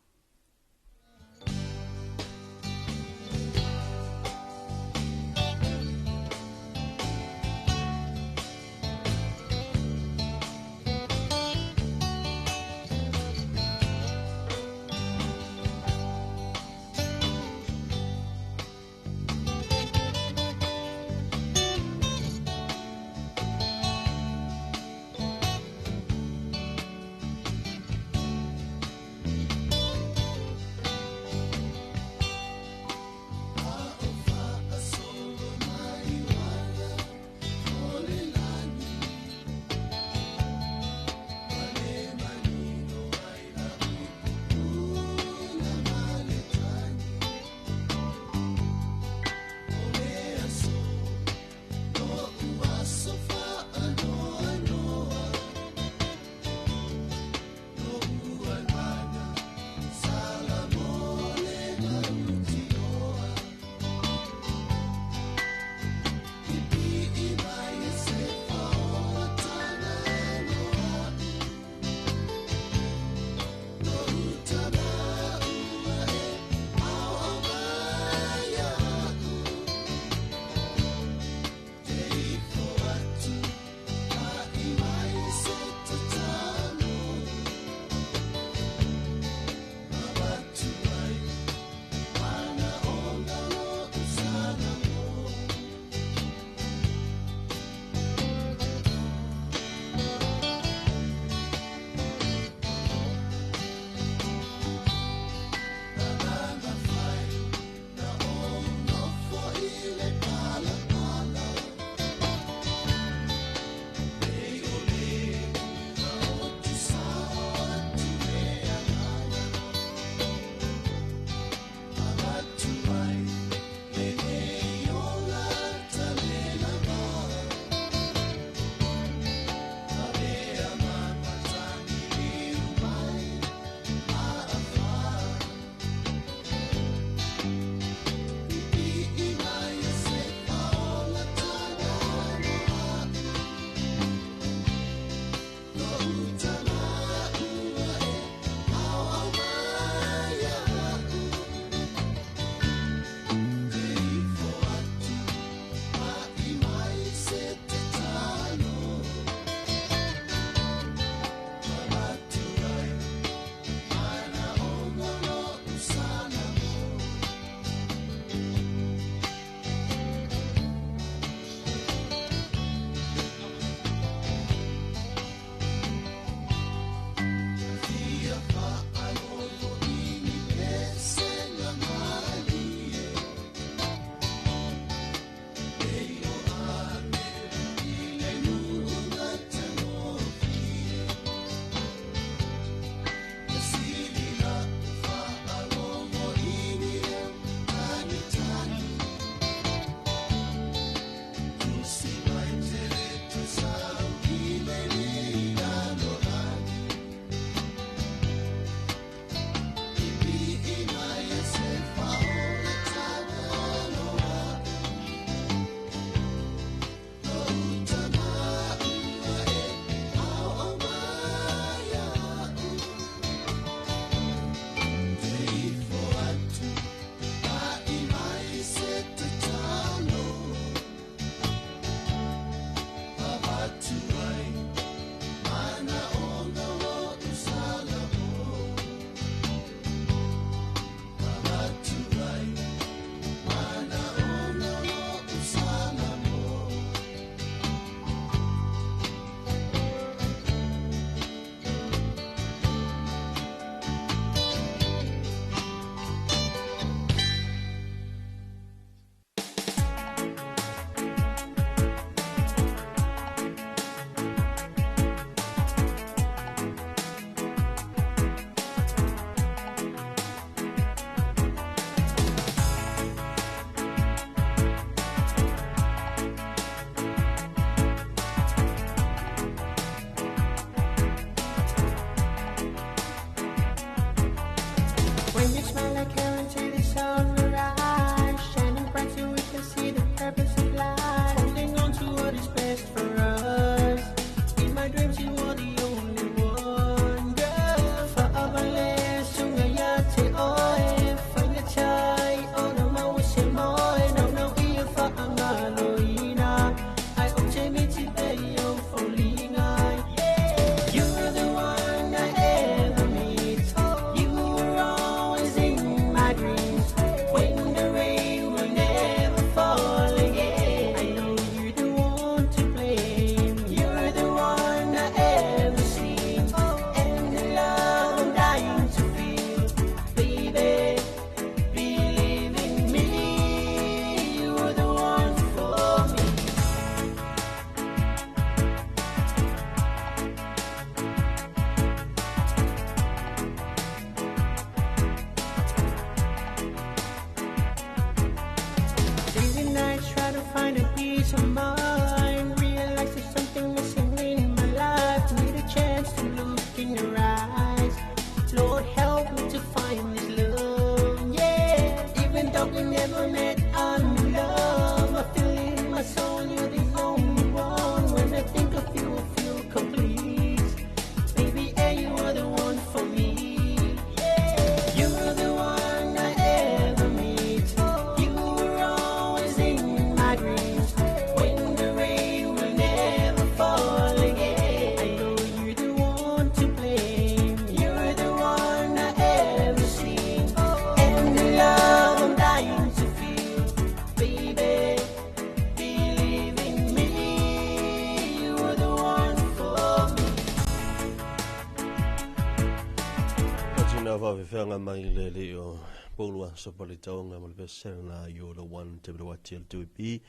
faafefeaga mai le alii o Paulu Asopa le taoga ma le pesega i o le one te wati o le 2AP.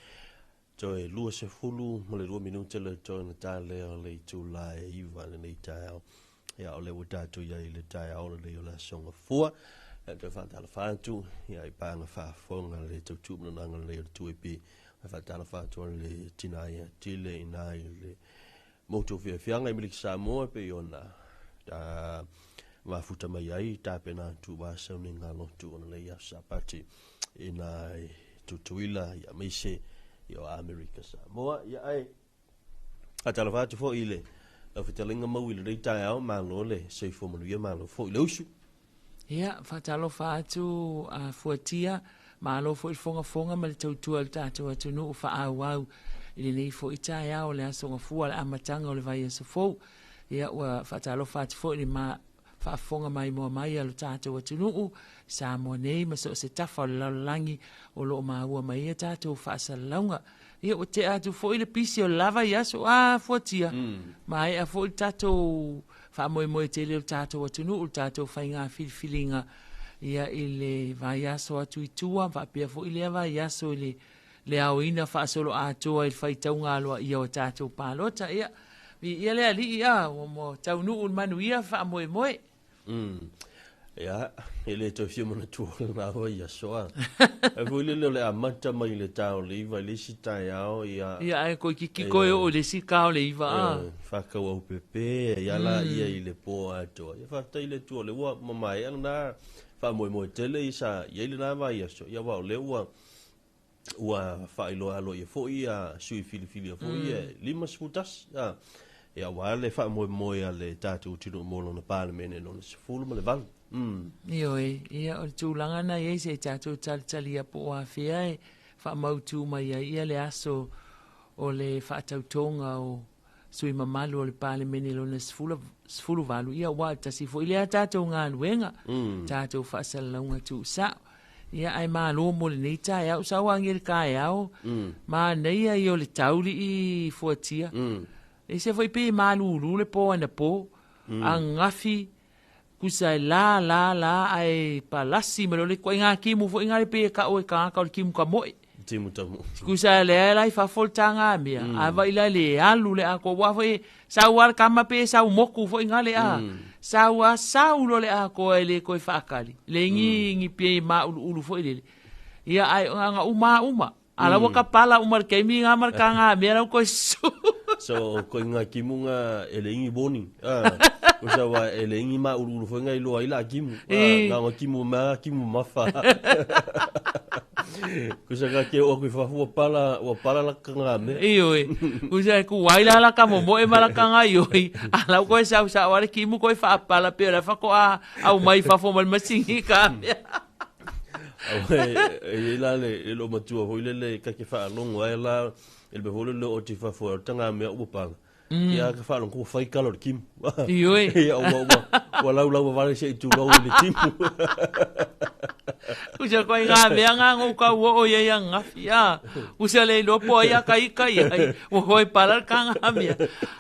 Toe 22 minute le toe na tā lea o le itula e 9 lenei taeao. Ia o le ua tātou iai i le taeao lenei o le aso Gafua. Ia toe faatalofa atu ia i paega faafofoga le tautuu mananaga lenei o le 2AP. E faatalofa atu le tina ia tile ina i le motu o fiafiaga i Miliki Samoa pe ona ta mafuta mai ai tapena atu wa sauniga lotu ona lei aso Sapati ina i Tutuila ia maise i o Amerika Samoa. Ia ai faatalofa atu foi i le lau fetalaiga mau i lenei taeao, malo le soifua manuia, malo foi le usu. Ia, faatalofa atu a Fuatia, malo foi le fogafoga ma le tautua i le tatou atunuu faaauau i lenei foi taeao o le aso Gafua, le amataga o le vaiaso fou. Ia, ua faatalofa atu foi i le faafofoga maimoa mai a lo tatou atunuu, Samoa nei ma so o se tafa o le lalolagi o lo o maua mai ai a tatou faasalalauga. Ia, ua tea atu foi le pisi o le la vaiaso, a Fuatia, maea foi le tatou faamoemoe tele o le tatou atunuu, le tatou faiga filifiliga ia i le vaiaso atu i tua, faapea foi lea vaiaso i le le aoina faasoloatoa i le faitauga aloaia o tatou palota. Ia, viia le Alii, a, ua taunuu le manuia faamoemoe. Ia, e le toe fia manatua o lena vaiaso, a. Ai foi lele o le amata mai le ta o le 9 i le isi taeao, ia. Ia, ae koe kiki koe oo i le isi ta o le 9, a. Ia, whakau au pepe, ia la ia i le pō atoa. Ia, whaatai le tua o le ua mamae ana whaamoemoe tele i sa, ia i lena vaiaso. Ia, wa o le ua, ua faailoa aloaia foi ia sui filifilia foi e 51. Ia, ua le faamoemoe a le tatou atunuu mo lona Palemene lona 18. Ioe, ia o le tulaga na i ai se i tatou talitalia po o afea e faamautu mai ai ia le aso o le faatautoga o sui mamalu o le Palemene lona 18, ia ua tasi foi lea tatou galuega, tatou faasalalauga tuusao. Ia ae malo mo lenei taeao, sau agi le taeao, manaia ia o le taulii Fuatia. E se foi pe malulu le po ana po, angafi, kusa e la la la ae palasi ma le koe ngā kimu foi ngā le pe ka o e kāka o le kimu ka moe. Timu tamu. Kusa le la i fafo le tanga mea. A vai la le alu le a ko wa foi sau al kama pe sau moku foi ngā le a. Sau a sau lo le a ko e le koe whaakali. Le ngi ngi pe ma ulu ulu foi lele. Ia ai ngā uma uma. Ala waka pala uma le keimi ngā mar ka ngā mea rau koe su. So koe ngā kimu ngā e le ingi warning. O sa wa e le ingi ma ulu ulu foi ngā iloa i la kimu. Ngā ngā kimu ma kimu mawha. Kusa ngā ke o kui whafu wa pala la ka ngā mea. Ioi. Kusa ku wai la la ka momo e mala ka ngā ioi. Ala koe sau sa wale kimu koe whaapala pe o la whako a au mai whafo mal masingi ka mea. Au e la le e lo matua hoi le le ka ke whaalongo ai la e le behole le o te whafo o tanga mea ua pala. Ia ka whaalongo ko whai kalo le kimu. Ioi. Ia ua ua ua lau lau wale se i tūrau i le timu. Usa koe ngā mea ngā ngō kau o ia ia ngawhi, a. Usa le iloa po ai a kai kai ai. Ua hoi pala le ka ngā mea.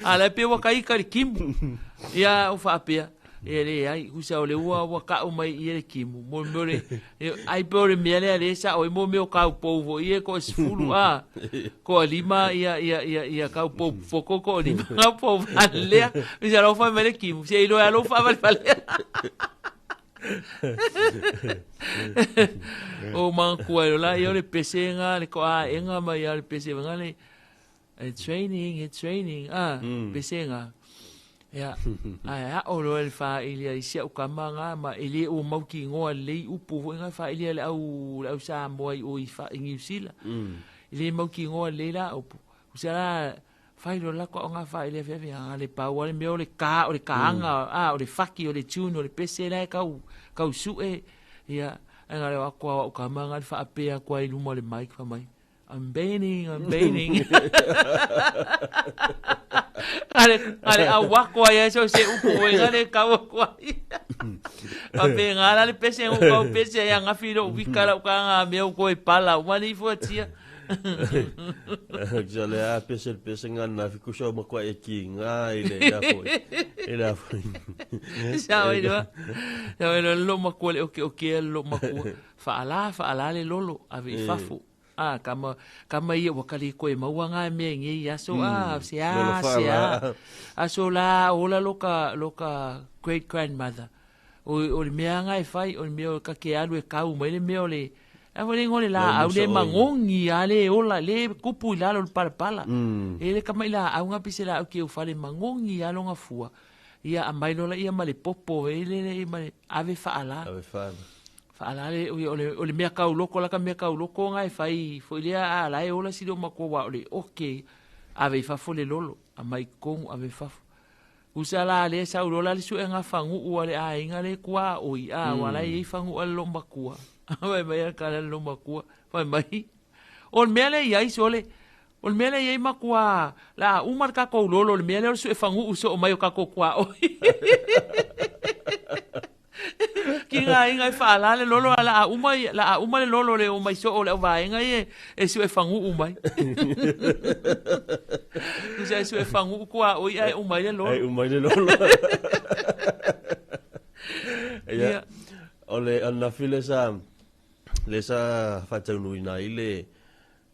A le pe ua kai kai le kimu. Ia o whaapea. Ia le ai, usa o le ua ua kau mai ia le kimu. Mo meo le, ai pe o le mea lea le sa oi mo meo kau pou fo ia ko sefulu a. Ko lima ia ia ia ia kau pou foko ko lima kau pou valea. Usa lau whai mai le kimu. Se iloa lau whai mai valea. O mangkua la ia o le pese nga le ko a enga mai ia le pese nga le it's raining a pese nga. Ia ai a o lo le fa ilia i sia ukama nga ma ele o mau ki ngoa le upu foi nga fa ilia le au sa moa i o i fa i New Zealand. Ile mau ki ngoa le la upu. Usa la fai lo la ko nga fa ilia fe fe nga le pa wa le meo le ka o le kaanga a o le faki o le tune o le pese la kau kau su e ia nga le wa ko ukama nga fa apea kwa i luma le mic fa mai. I'm baining. Ale au wako ai so se upu e ngale kau ko ai. Pa pe ngala le pese o kau pese ya ngafilo wika la ka nga me ko e pala o mani fuatia. Sa le a pese le pese nga na fi kusa ma kwa e ki nga i le la foi. I la foi. Sa oi loa. Sa oi loa lo makua le oke oke a lo makua. Whaala, whaala le lolo, ave i fafo. A, kama, kama ia ua kali koe maua ngā mea i ngei aso, a, se a, se a. Aso la, ola lo ka great grandmother. O le mea nga e whai, o le mea o ka ke alu e kau mai le mea o le, a le ngole la, au le mangongi, a le ola, le kupu i lalo le palapala. E le kama i la, au ngā pise la, au ke ufale mangongi a longa fua. Ia, a mai lola ia ma le popo, e le le, ma le, ave whaala. Ave whaala. Whaala le, o le mea kau loko, la ka mea kau loko ngā e whai, fo i lea, a la e ola silo makua wa, o le oke, ave i fafo le lolo, a mai kongu, ave fafo. Usa la le sa ulola le sue ngā whangu ua le a inga le kua oi a wala i whangu a lo makua. Wai mai a kala lo makua. Wai mai. O le mea le iai sole. O le mea le iai makua. La umar ka kou lolo le mea le o le sue whangu uso o mai o ka kou kua oi. Ki ngā inga i whaala le lolo a la a uma i, la a uma le lolo le o mai so o le o vaenga i e sue whangu umai. Usa e sue whangu kua oi ai umai le lolo. Ai umai le lolo. Ia. O le anafi le sa, le sa whataunui nā i le,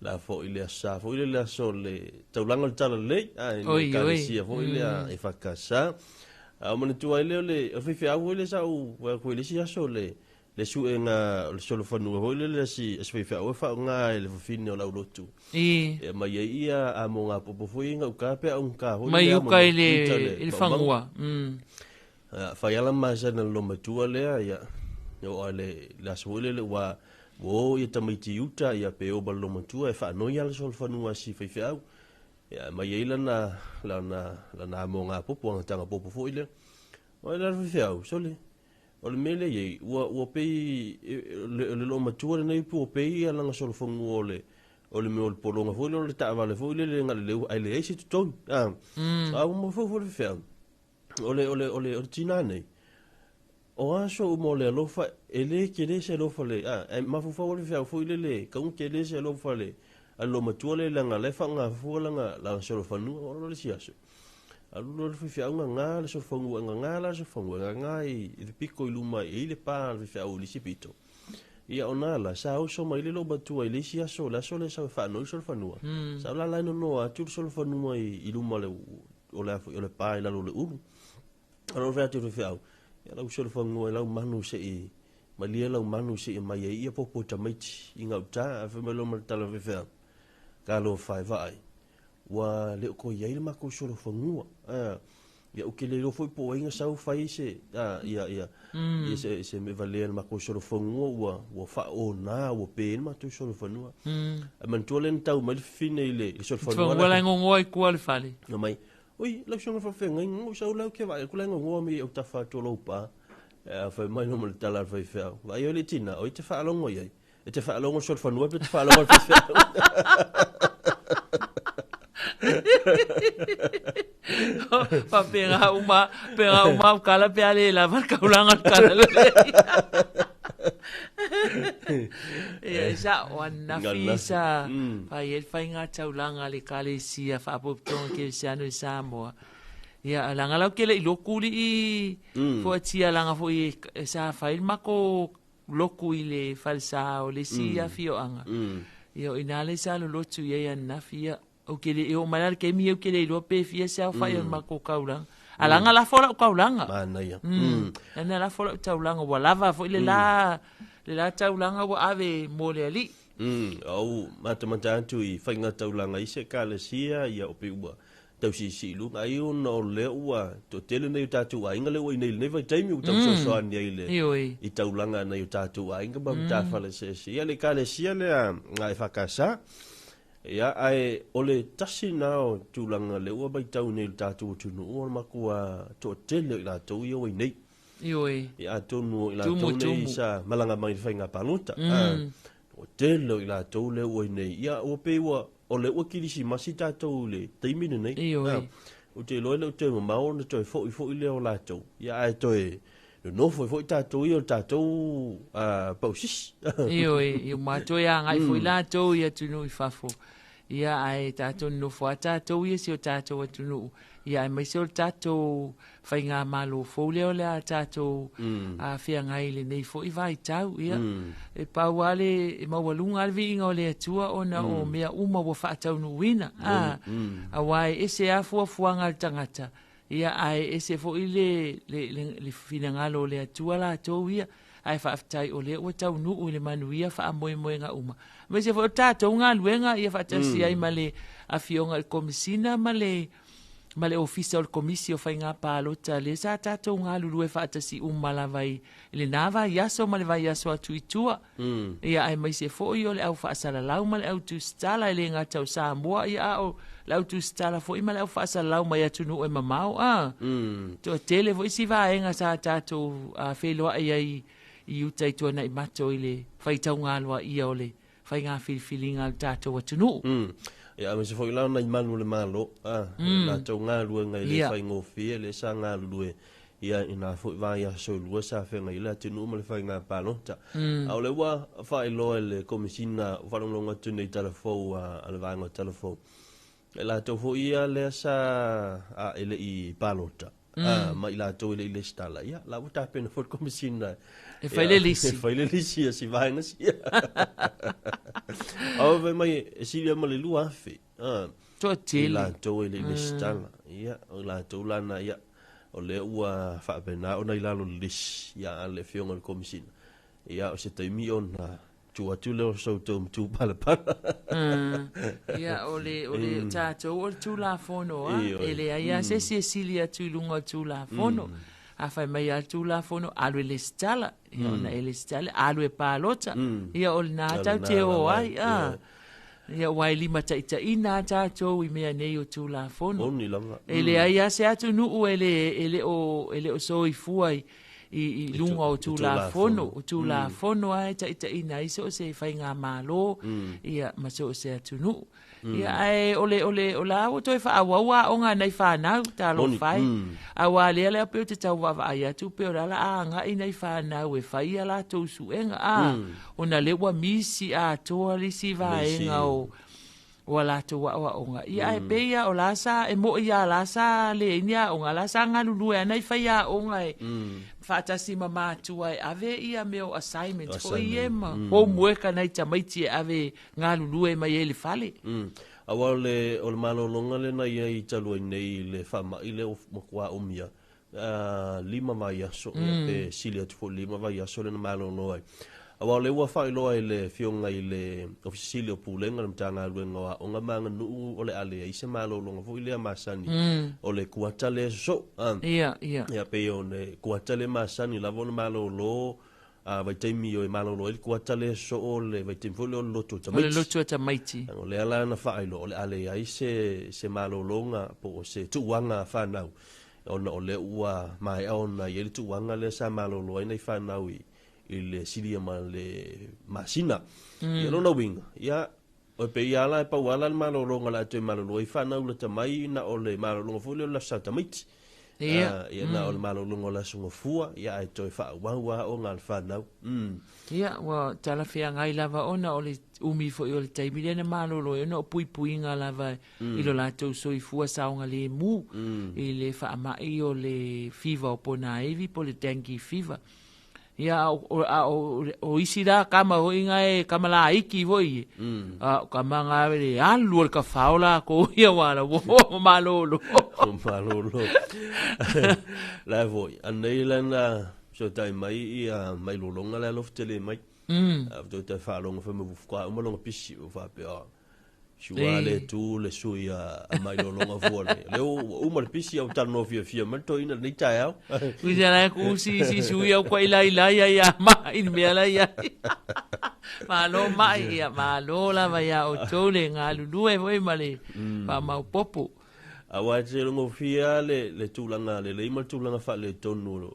la fo i le asa, fo i le aso le taulanga le tala lei, a i le kalesia fo i le a e whakasa. A o mana tua i le o le, o whiwhi au le sa u, wa koe le si aso le, le sue ngā, o le solofanua hoi le le si, as whiwhi au e whao ngā e le whawhine o lau lotu. I. E mai e ia a mō ngā popo fo i ngā uka pe au ngā hoi Mai le a uka mō i le, uta le i le maumau. whangua. A, whai ala maasa na lo matua lea, ia, o a le, le aso hoi le le wa, o ia tamaiti uta, ia pe o ba lo matua, e whaanoi ala solofanua si whiwhi au. Ia, mai e lana, lana, lana mō ngā popo, ngā tanga popo fo i le. O e lana whiwhi au, sole. O le mele iei, ua pei, le lo matua le nei pu, ua pei ia langa solofanua o le, o le mea o le polonga fo i le, o le taavale fo i le, le ngā le leu, ai le eisi tutogi. A, ua mafau fo le whiwhi au. O le, o le, o le, o le tina nei. O aso o mo le alofa, e le ke le se alofa le, a, e mafufau o le whiwhi au fo i le le, kaunga ke le se alofa le, a lo matua le langa le whanga fua langa langa solofanua, o lo le si aso. A lo le whiwhi au ngā ngā le solofanua, ngā ngā la solofanua, ngā ngā i le piko i luma, i le pā le whiwhi au i le si pito. Ia o nā la, sa au so mai le lo matua i le si aso, le aso le sa whanau i solofanua. Sa la lai no noa, atu le solofanua i luma le, o le afu, o le pā i lalo le uru. A lo whiwhi atu le whiwhi au, ia lau solofanua i lau manu se i, malia lau manu se i mai e ia popo tamaiti i ngau tā, a whiwhi mai lo maratala whiwhi au. Ka lo whai vaai. Ua le o ko iai le mako solofanua. Ia o ke le lo foi po inga sau whai se, ia, ia, ia se, se me valea le mako solofanua, ua wha o nā, ua pe le mako solofanua. A mantua le ntau mai le whine i le solofanua. Tfanua la ngongoa i kua le whale. No mai, oi, lau songa whawhenga, ngongo sau lau ke vai, kula ngongoa mi au tawha tō lau pā. A whai mai no mo le tala whai whiau. Vai o le tina, oi te whaalongo iai. E te whaalongo solofanua, pe te whaalongo le whiau. Pa penga uma, penga uma u kala pe ale la var kaulanga kala le. Ia sa o na fisa. Pa i fai ngā taulanga le kale sia fa poptonga ke se anu Samoa. Ia langa lau ke le loku li i fo tia langa fo i sa fai mako loku i le falsa o le sia fio anga. Ia o ina le sa lo lotu ia na fia. O ke le o malal ke mi o ke le lo pe fia sa fai o mako kaulanga. Alanga la fola o kaulanga. Mana ia. Ana la fola o taulanga wa lava fo le la le la taulanga wa ave mo le ali. Au mata atu i whainga taulanga i se kale sia ia o pe ua. Tau si si lu ai o no le ua to tele nei tatu ai ngale ua nei nei vai taimi u tau so so ani le i taulanga nei tatu ai nga ba ta fale se si ia le kale sia le ngai whakasa. Ia ai o le tasi na o tūlanga le ua mai tau nei le tātou tunu o makua to tele i la tau ia oi nei. Ioi. Ia tonu i la tau nei sa malanga mai whainga palota. O tele i la tau le ua nei. Ia o pe ua o le ua kirisi masi tātou le taimine nei. Ioi. O te loe le o te mamao na toe fo i fo i le o la tau. Ia ai toe nonofo ai foi tatou ia o le tatou pausisi. Ioe, ia uma toe agai foi latou i atunuu i fafo. Ia, ae tatou nonofo lava tatou ia i si o tatou atunuu. Ia, aemaise o le tatou faigamalo fou lea o le a tatou feagai i lenei foi vaitau. Ia, e pau lava le, e maualuga lava le viiga o le Atua ona o mea uma ua faataunuuina. Aua e ese lava fuafuaga a le tagata, ia, ae ese foi le, le, le, le finagalo o le Atua latou ia. Ae faafetai o lea ua taunuu i le manuia faamoemoega uma. Aemaise foi o tatou galuega ia faatasi ai ma le Afioga i le Komesina ma le ma le Ofisa o le Komisi o Faiga Palota lea sa tatou galulue faatasi uma lava i lena vaiaso ma le vaiaso atu i tua. Ia aemaise foi o le au faasalalau ma le au tusitala e le gata o Samoa ia a o le au tusitala foi ma le au faasalalau mai atunuu e mamao a. Toatele foi si vaega sa tatou feiloai ai i uta i Tuanaimato i le faitauga aloaia o le faiga filifiliga a le tatou atunuu. Ia, aemaise foi la nai malu o le Malo, a, latou galuega e le faigofie, lea sa galulue ia i nā foi vaiaso e lua sa feagai ai le atunuu ma le faiga palota. A o lea ua faailoa e le Komesina ua faalogologo atu nei i tala fou a le vaega o tala fou, e latou foi ia lea sa e le i palota, ma i latou e le i lesitala, ia, la ua tapena foi le Komesina e fai le lisi. E fai le lisi a si vaega sia. A o fai mai e silia ma le 2,000. Toatele. I latou e le i lesitala. Ia, o latou la na, ia, o lea ua faapena ona i lalo o le lisi, ia, a le Afioga i le Komesina. Ia, o se taimi ona tuu atu lea o sa outou matupalapala. Ia, o le, o le tatou o le Tulafono lava. E leai lava se isi e sili atu i luga o le Tulafono. A fai mai lava le Tulafono, alu e lesitala. Ia, ona e lesitala, alu e palota. Ia, o lena tatou te o ai. Ia, aua e limataitaiina lava tatou i mea nei o Tulafono. Moni lava. E leai lava se atunuu e le, e le o, e le o soifua i, i, i luga o Tulafono. O Tulafono lava e taitaiina ai so o se faigamalo, ia, ma so o se atunuu. Ia, ae o le, o le, o la ua toe faaauau aoga a nai fanau, talofa e. Aua lea la pei ou te tau vaavaai atu pei o le a la agai nai fanau e fai a latou suega, a, ona lea ua misi atoa le isi vaega o o a latou aoaoga. Ia, ae pei lava o la sa, e moni lava o la sa leai ni aoga, o la sa galulue lava nai faiaoga e faatasi ma matua e ave ia mea o assignments foi ia ma homework a nai tamaiti e ave e galulue mai ai i le fale. Aua o le, o le malologa lea na i ai talu ai nei i le faamai lea ua matua umia, 5 vaiaso, ia, pe sili atu foi i le 5 vaiaso lea na malolo ai. Aua o lea ua faailoa e le Afioga i le Ofisa Sili o Pulega o le Matagaluega o Aoga ma Aganuu o le a leai se malologa foi lea masani o le kuata lea sosoo. Ia, ia. Ia, pei o le kuata lea masani lava ona malolo a vaitaimi o e malolo ai le kuata lea sosoo o le vaitaimi foi lea o le lotu o tamaiti. O le lotu o tamaiti. O lea la na faailoa o le a leai se malologa po o se tuuaga a fanau ona o lea ua maea ona i ai le tuuaga lea sa malolo ai nai fanau i i le silia ma le masina. Ia lona uiga, ia, e pei lava la e pau lava la le malologa o le a toe malolo ai fanau lata mai na o le malologa foi lea o le Aso Sa Tamaiti. Ia. Ia na o le malologa o le Aso Gafua, ia ae toe faaauau lava aoga a le fanau. Ia, ua talafeagai lava ona o le umi foi o le taimi lea na malolo ai ona o puipuiga lava i lo latou soifua saogalemu i le faamai o le fiva o ponaivi po o le dengue fever. Ia, a o, a o, o isi la kama hoi nga e kama la iki foi e. A o kama nga le alu o le kafao la ko ia wala wo malolo. O malolo. La foi, anei la na so tai mai ia mai lolonga la alofa tele mai. A to te whaalonga wha me wufka uma longa pisi o whapea. Sua le tu le sui a mai lolonga fua le. Le o uma le pisi au talanoa fiafia mai le toeaina lenei taeao. Ui se la ku si si sui au kwa ilai lai ai a mai ni mea lai ai. Malo mai ia malo lava ia outou le galulue foi ma le faamaopoopo. Aua e te logofia le tulaga lelei ma le tulaga faaletonu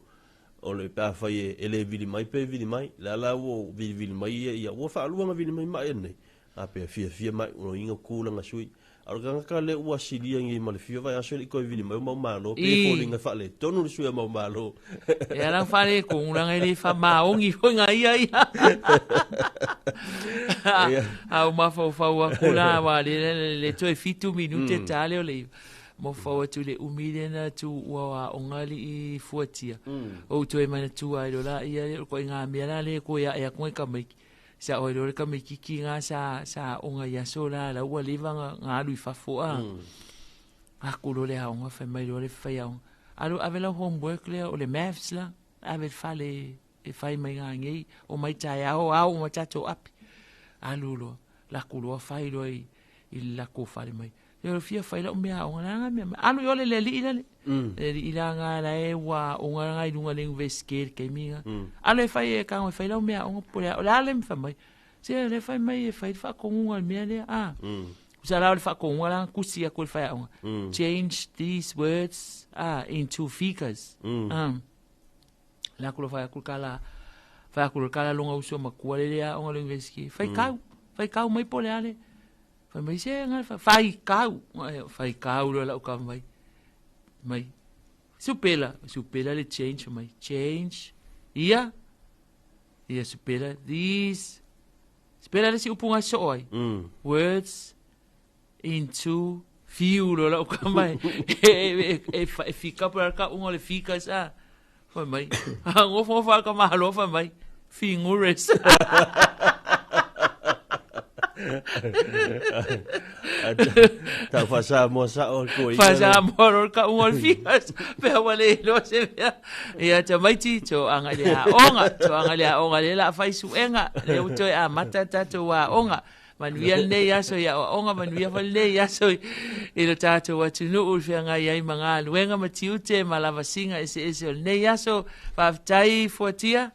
o le pe afai e le vili mai pe vili mai. Le ala ua vilivili mai ia, ua faalua ona vili mai mai nei. A pea fiafia mai o inga kula nga sui. A o le tagata lea ua silia nei ma le fia vaiaso e le i toe vili mai o mau malo, pei e foliga e faaletonu le sui a mau malo. E ala faaletonu leaga e le faamaoni foi na ia ia. A o mafaufau aku la aua le le toe 7 minute ta lea o le mafaufau atu i le umi lea na tu ua o aoga alii fuatia. Ou toe manatua ai loa la ia o le ituaiga mea la lea e toe ae atu nai tamaiti. Sa oi loa le tamaititi na sa sa aoga i aso la la ua leva na, na alu i fafo a. Aku loa le aoga fai mai loa le faiaoga. Alu ave lau homework lea o le maths la, ave le fale e fai mai ngā nei, o mai taeao ao ma tatou api. Alu loa, laku loa fai loa i, i le lakou fale mai. Ia o fia fai lau mea aoga la nga mea mai. Alu i o le le alii lale. Le alii la nga la e ua aoga nga i lunga le university le taimi nga. Alu e fai e kago e fai lau mea aoga po le o le a le mfa mai. Se le fai mai e fai le faatonuga le mea lea. Ah. Usa la o le faatonuga la kusi aku le fai aoga. Change these words into figures. La aku lo fai aku kala fai aku lo kala longa uso makua le le aoga le university. Fai kau, fai kau mai po le ale. Fai mai se nga fai kau, fai kau lo lau ka mai. Mai. Supela, supela le change mai. Change. Ia. Ia supela these. Supela le si upu ngai so ai. Words into few lo lau ka mai. E e e fika pa ka unga le fika sa. Fai mai. Ngofo fa ka mahalo fai mai. Fingures. Tau whasamoa sao ko i. Whasamoa ro ka unga le fingers. Pea ua le iloa se mea. Ia tamaiti, to anga le aoga, to anga le aoga le la whai suenga, le uto e amata tatou aoga. Manuia lenei aso i aoaoga, manuia foi lenei aso i, i lo tātou atunuu i feagai ai ma galuega ma tiute ma lavasiga eseese o lenei aso. Faafetai Fuatia.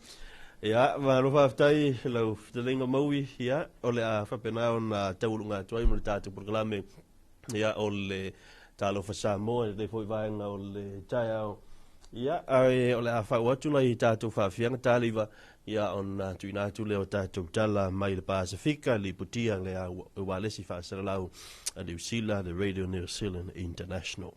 Ia, malo faafetai lau fetalaiga Maui, ia, o le a faapena ona taualuga atu ai ma le tatou polokalame, ia, o le Talofa Samoa i lenei foi vaega o le taeao. Ia, ae o le a faauu atu nai tatou faafiaga taliva, ia ona tuuina atu lea o tatou tala mai le Pasefika, lipotia le ualesi faasalalau a Niu Sila, le Radio New Zealand International.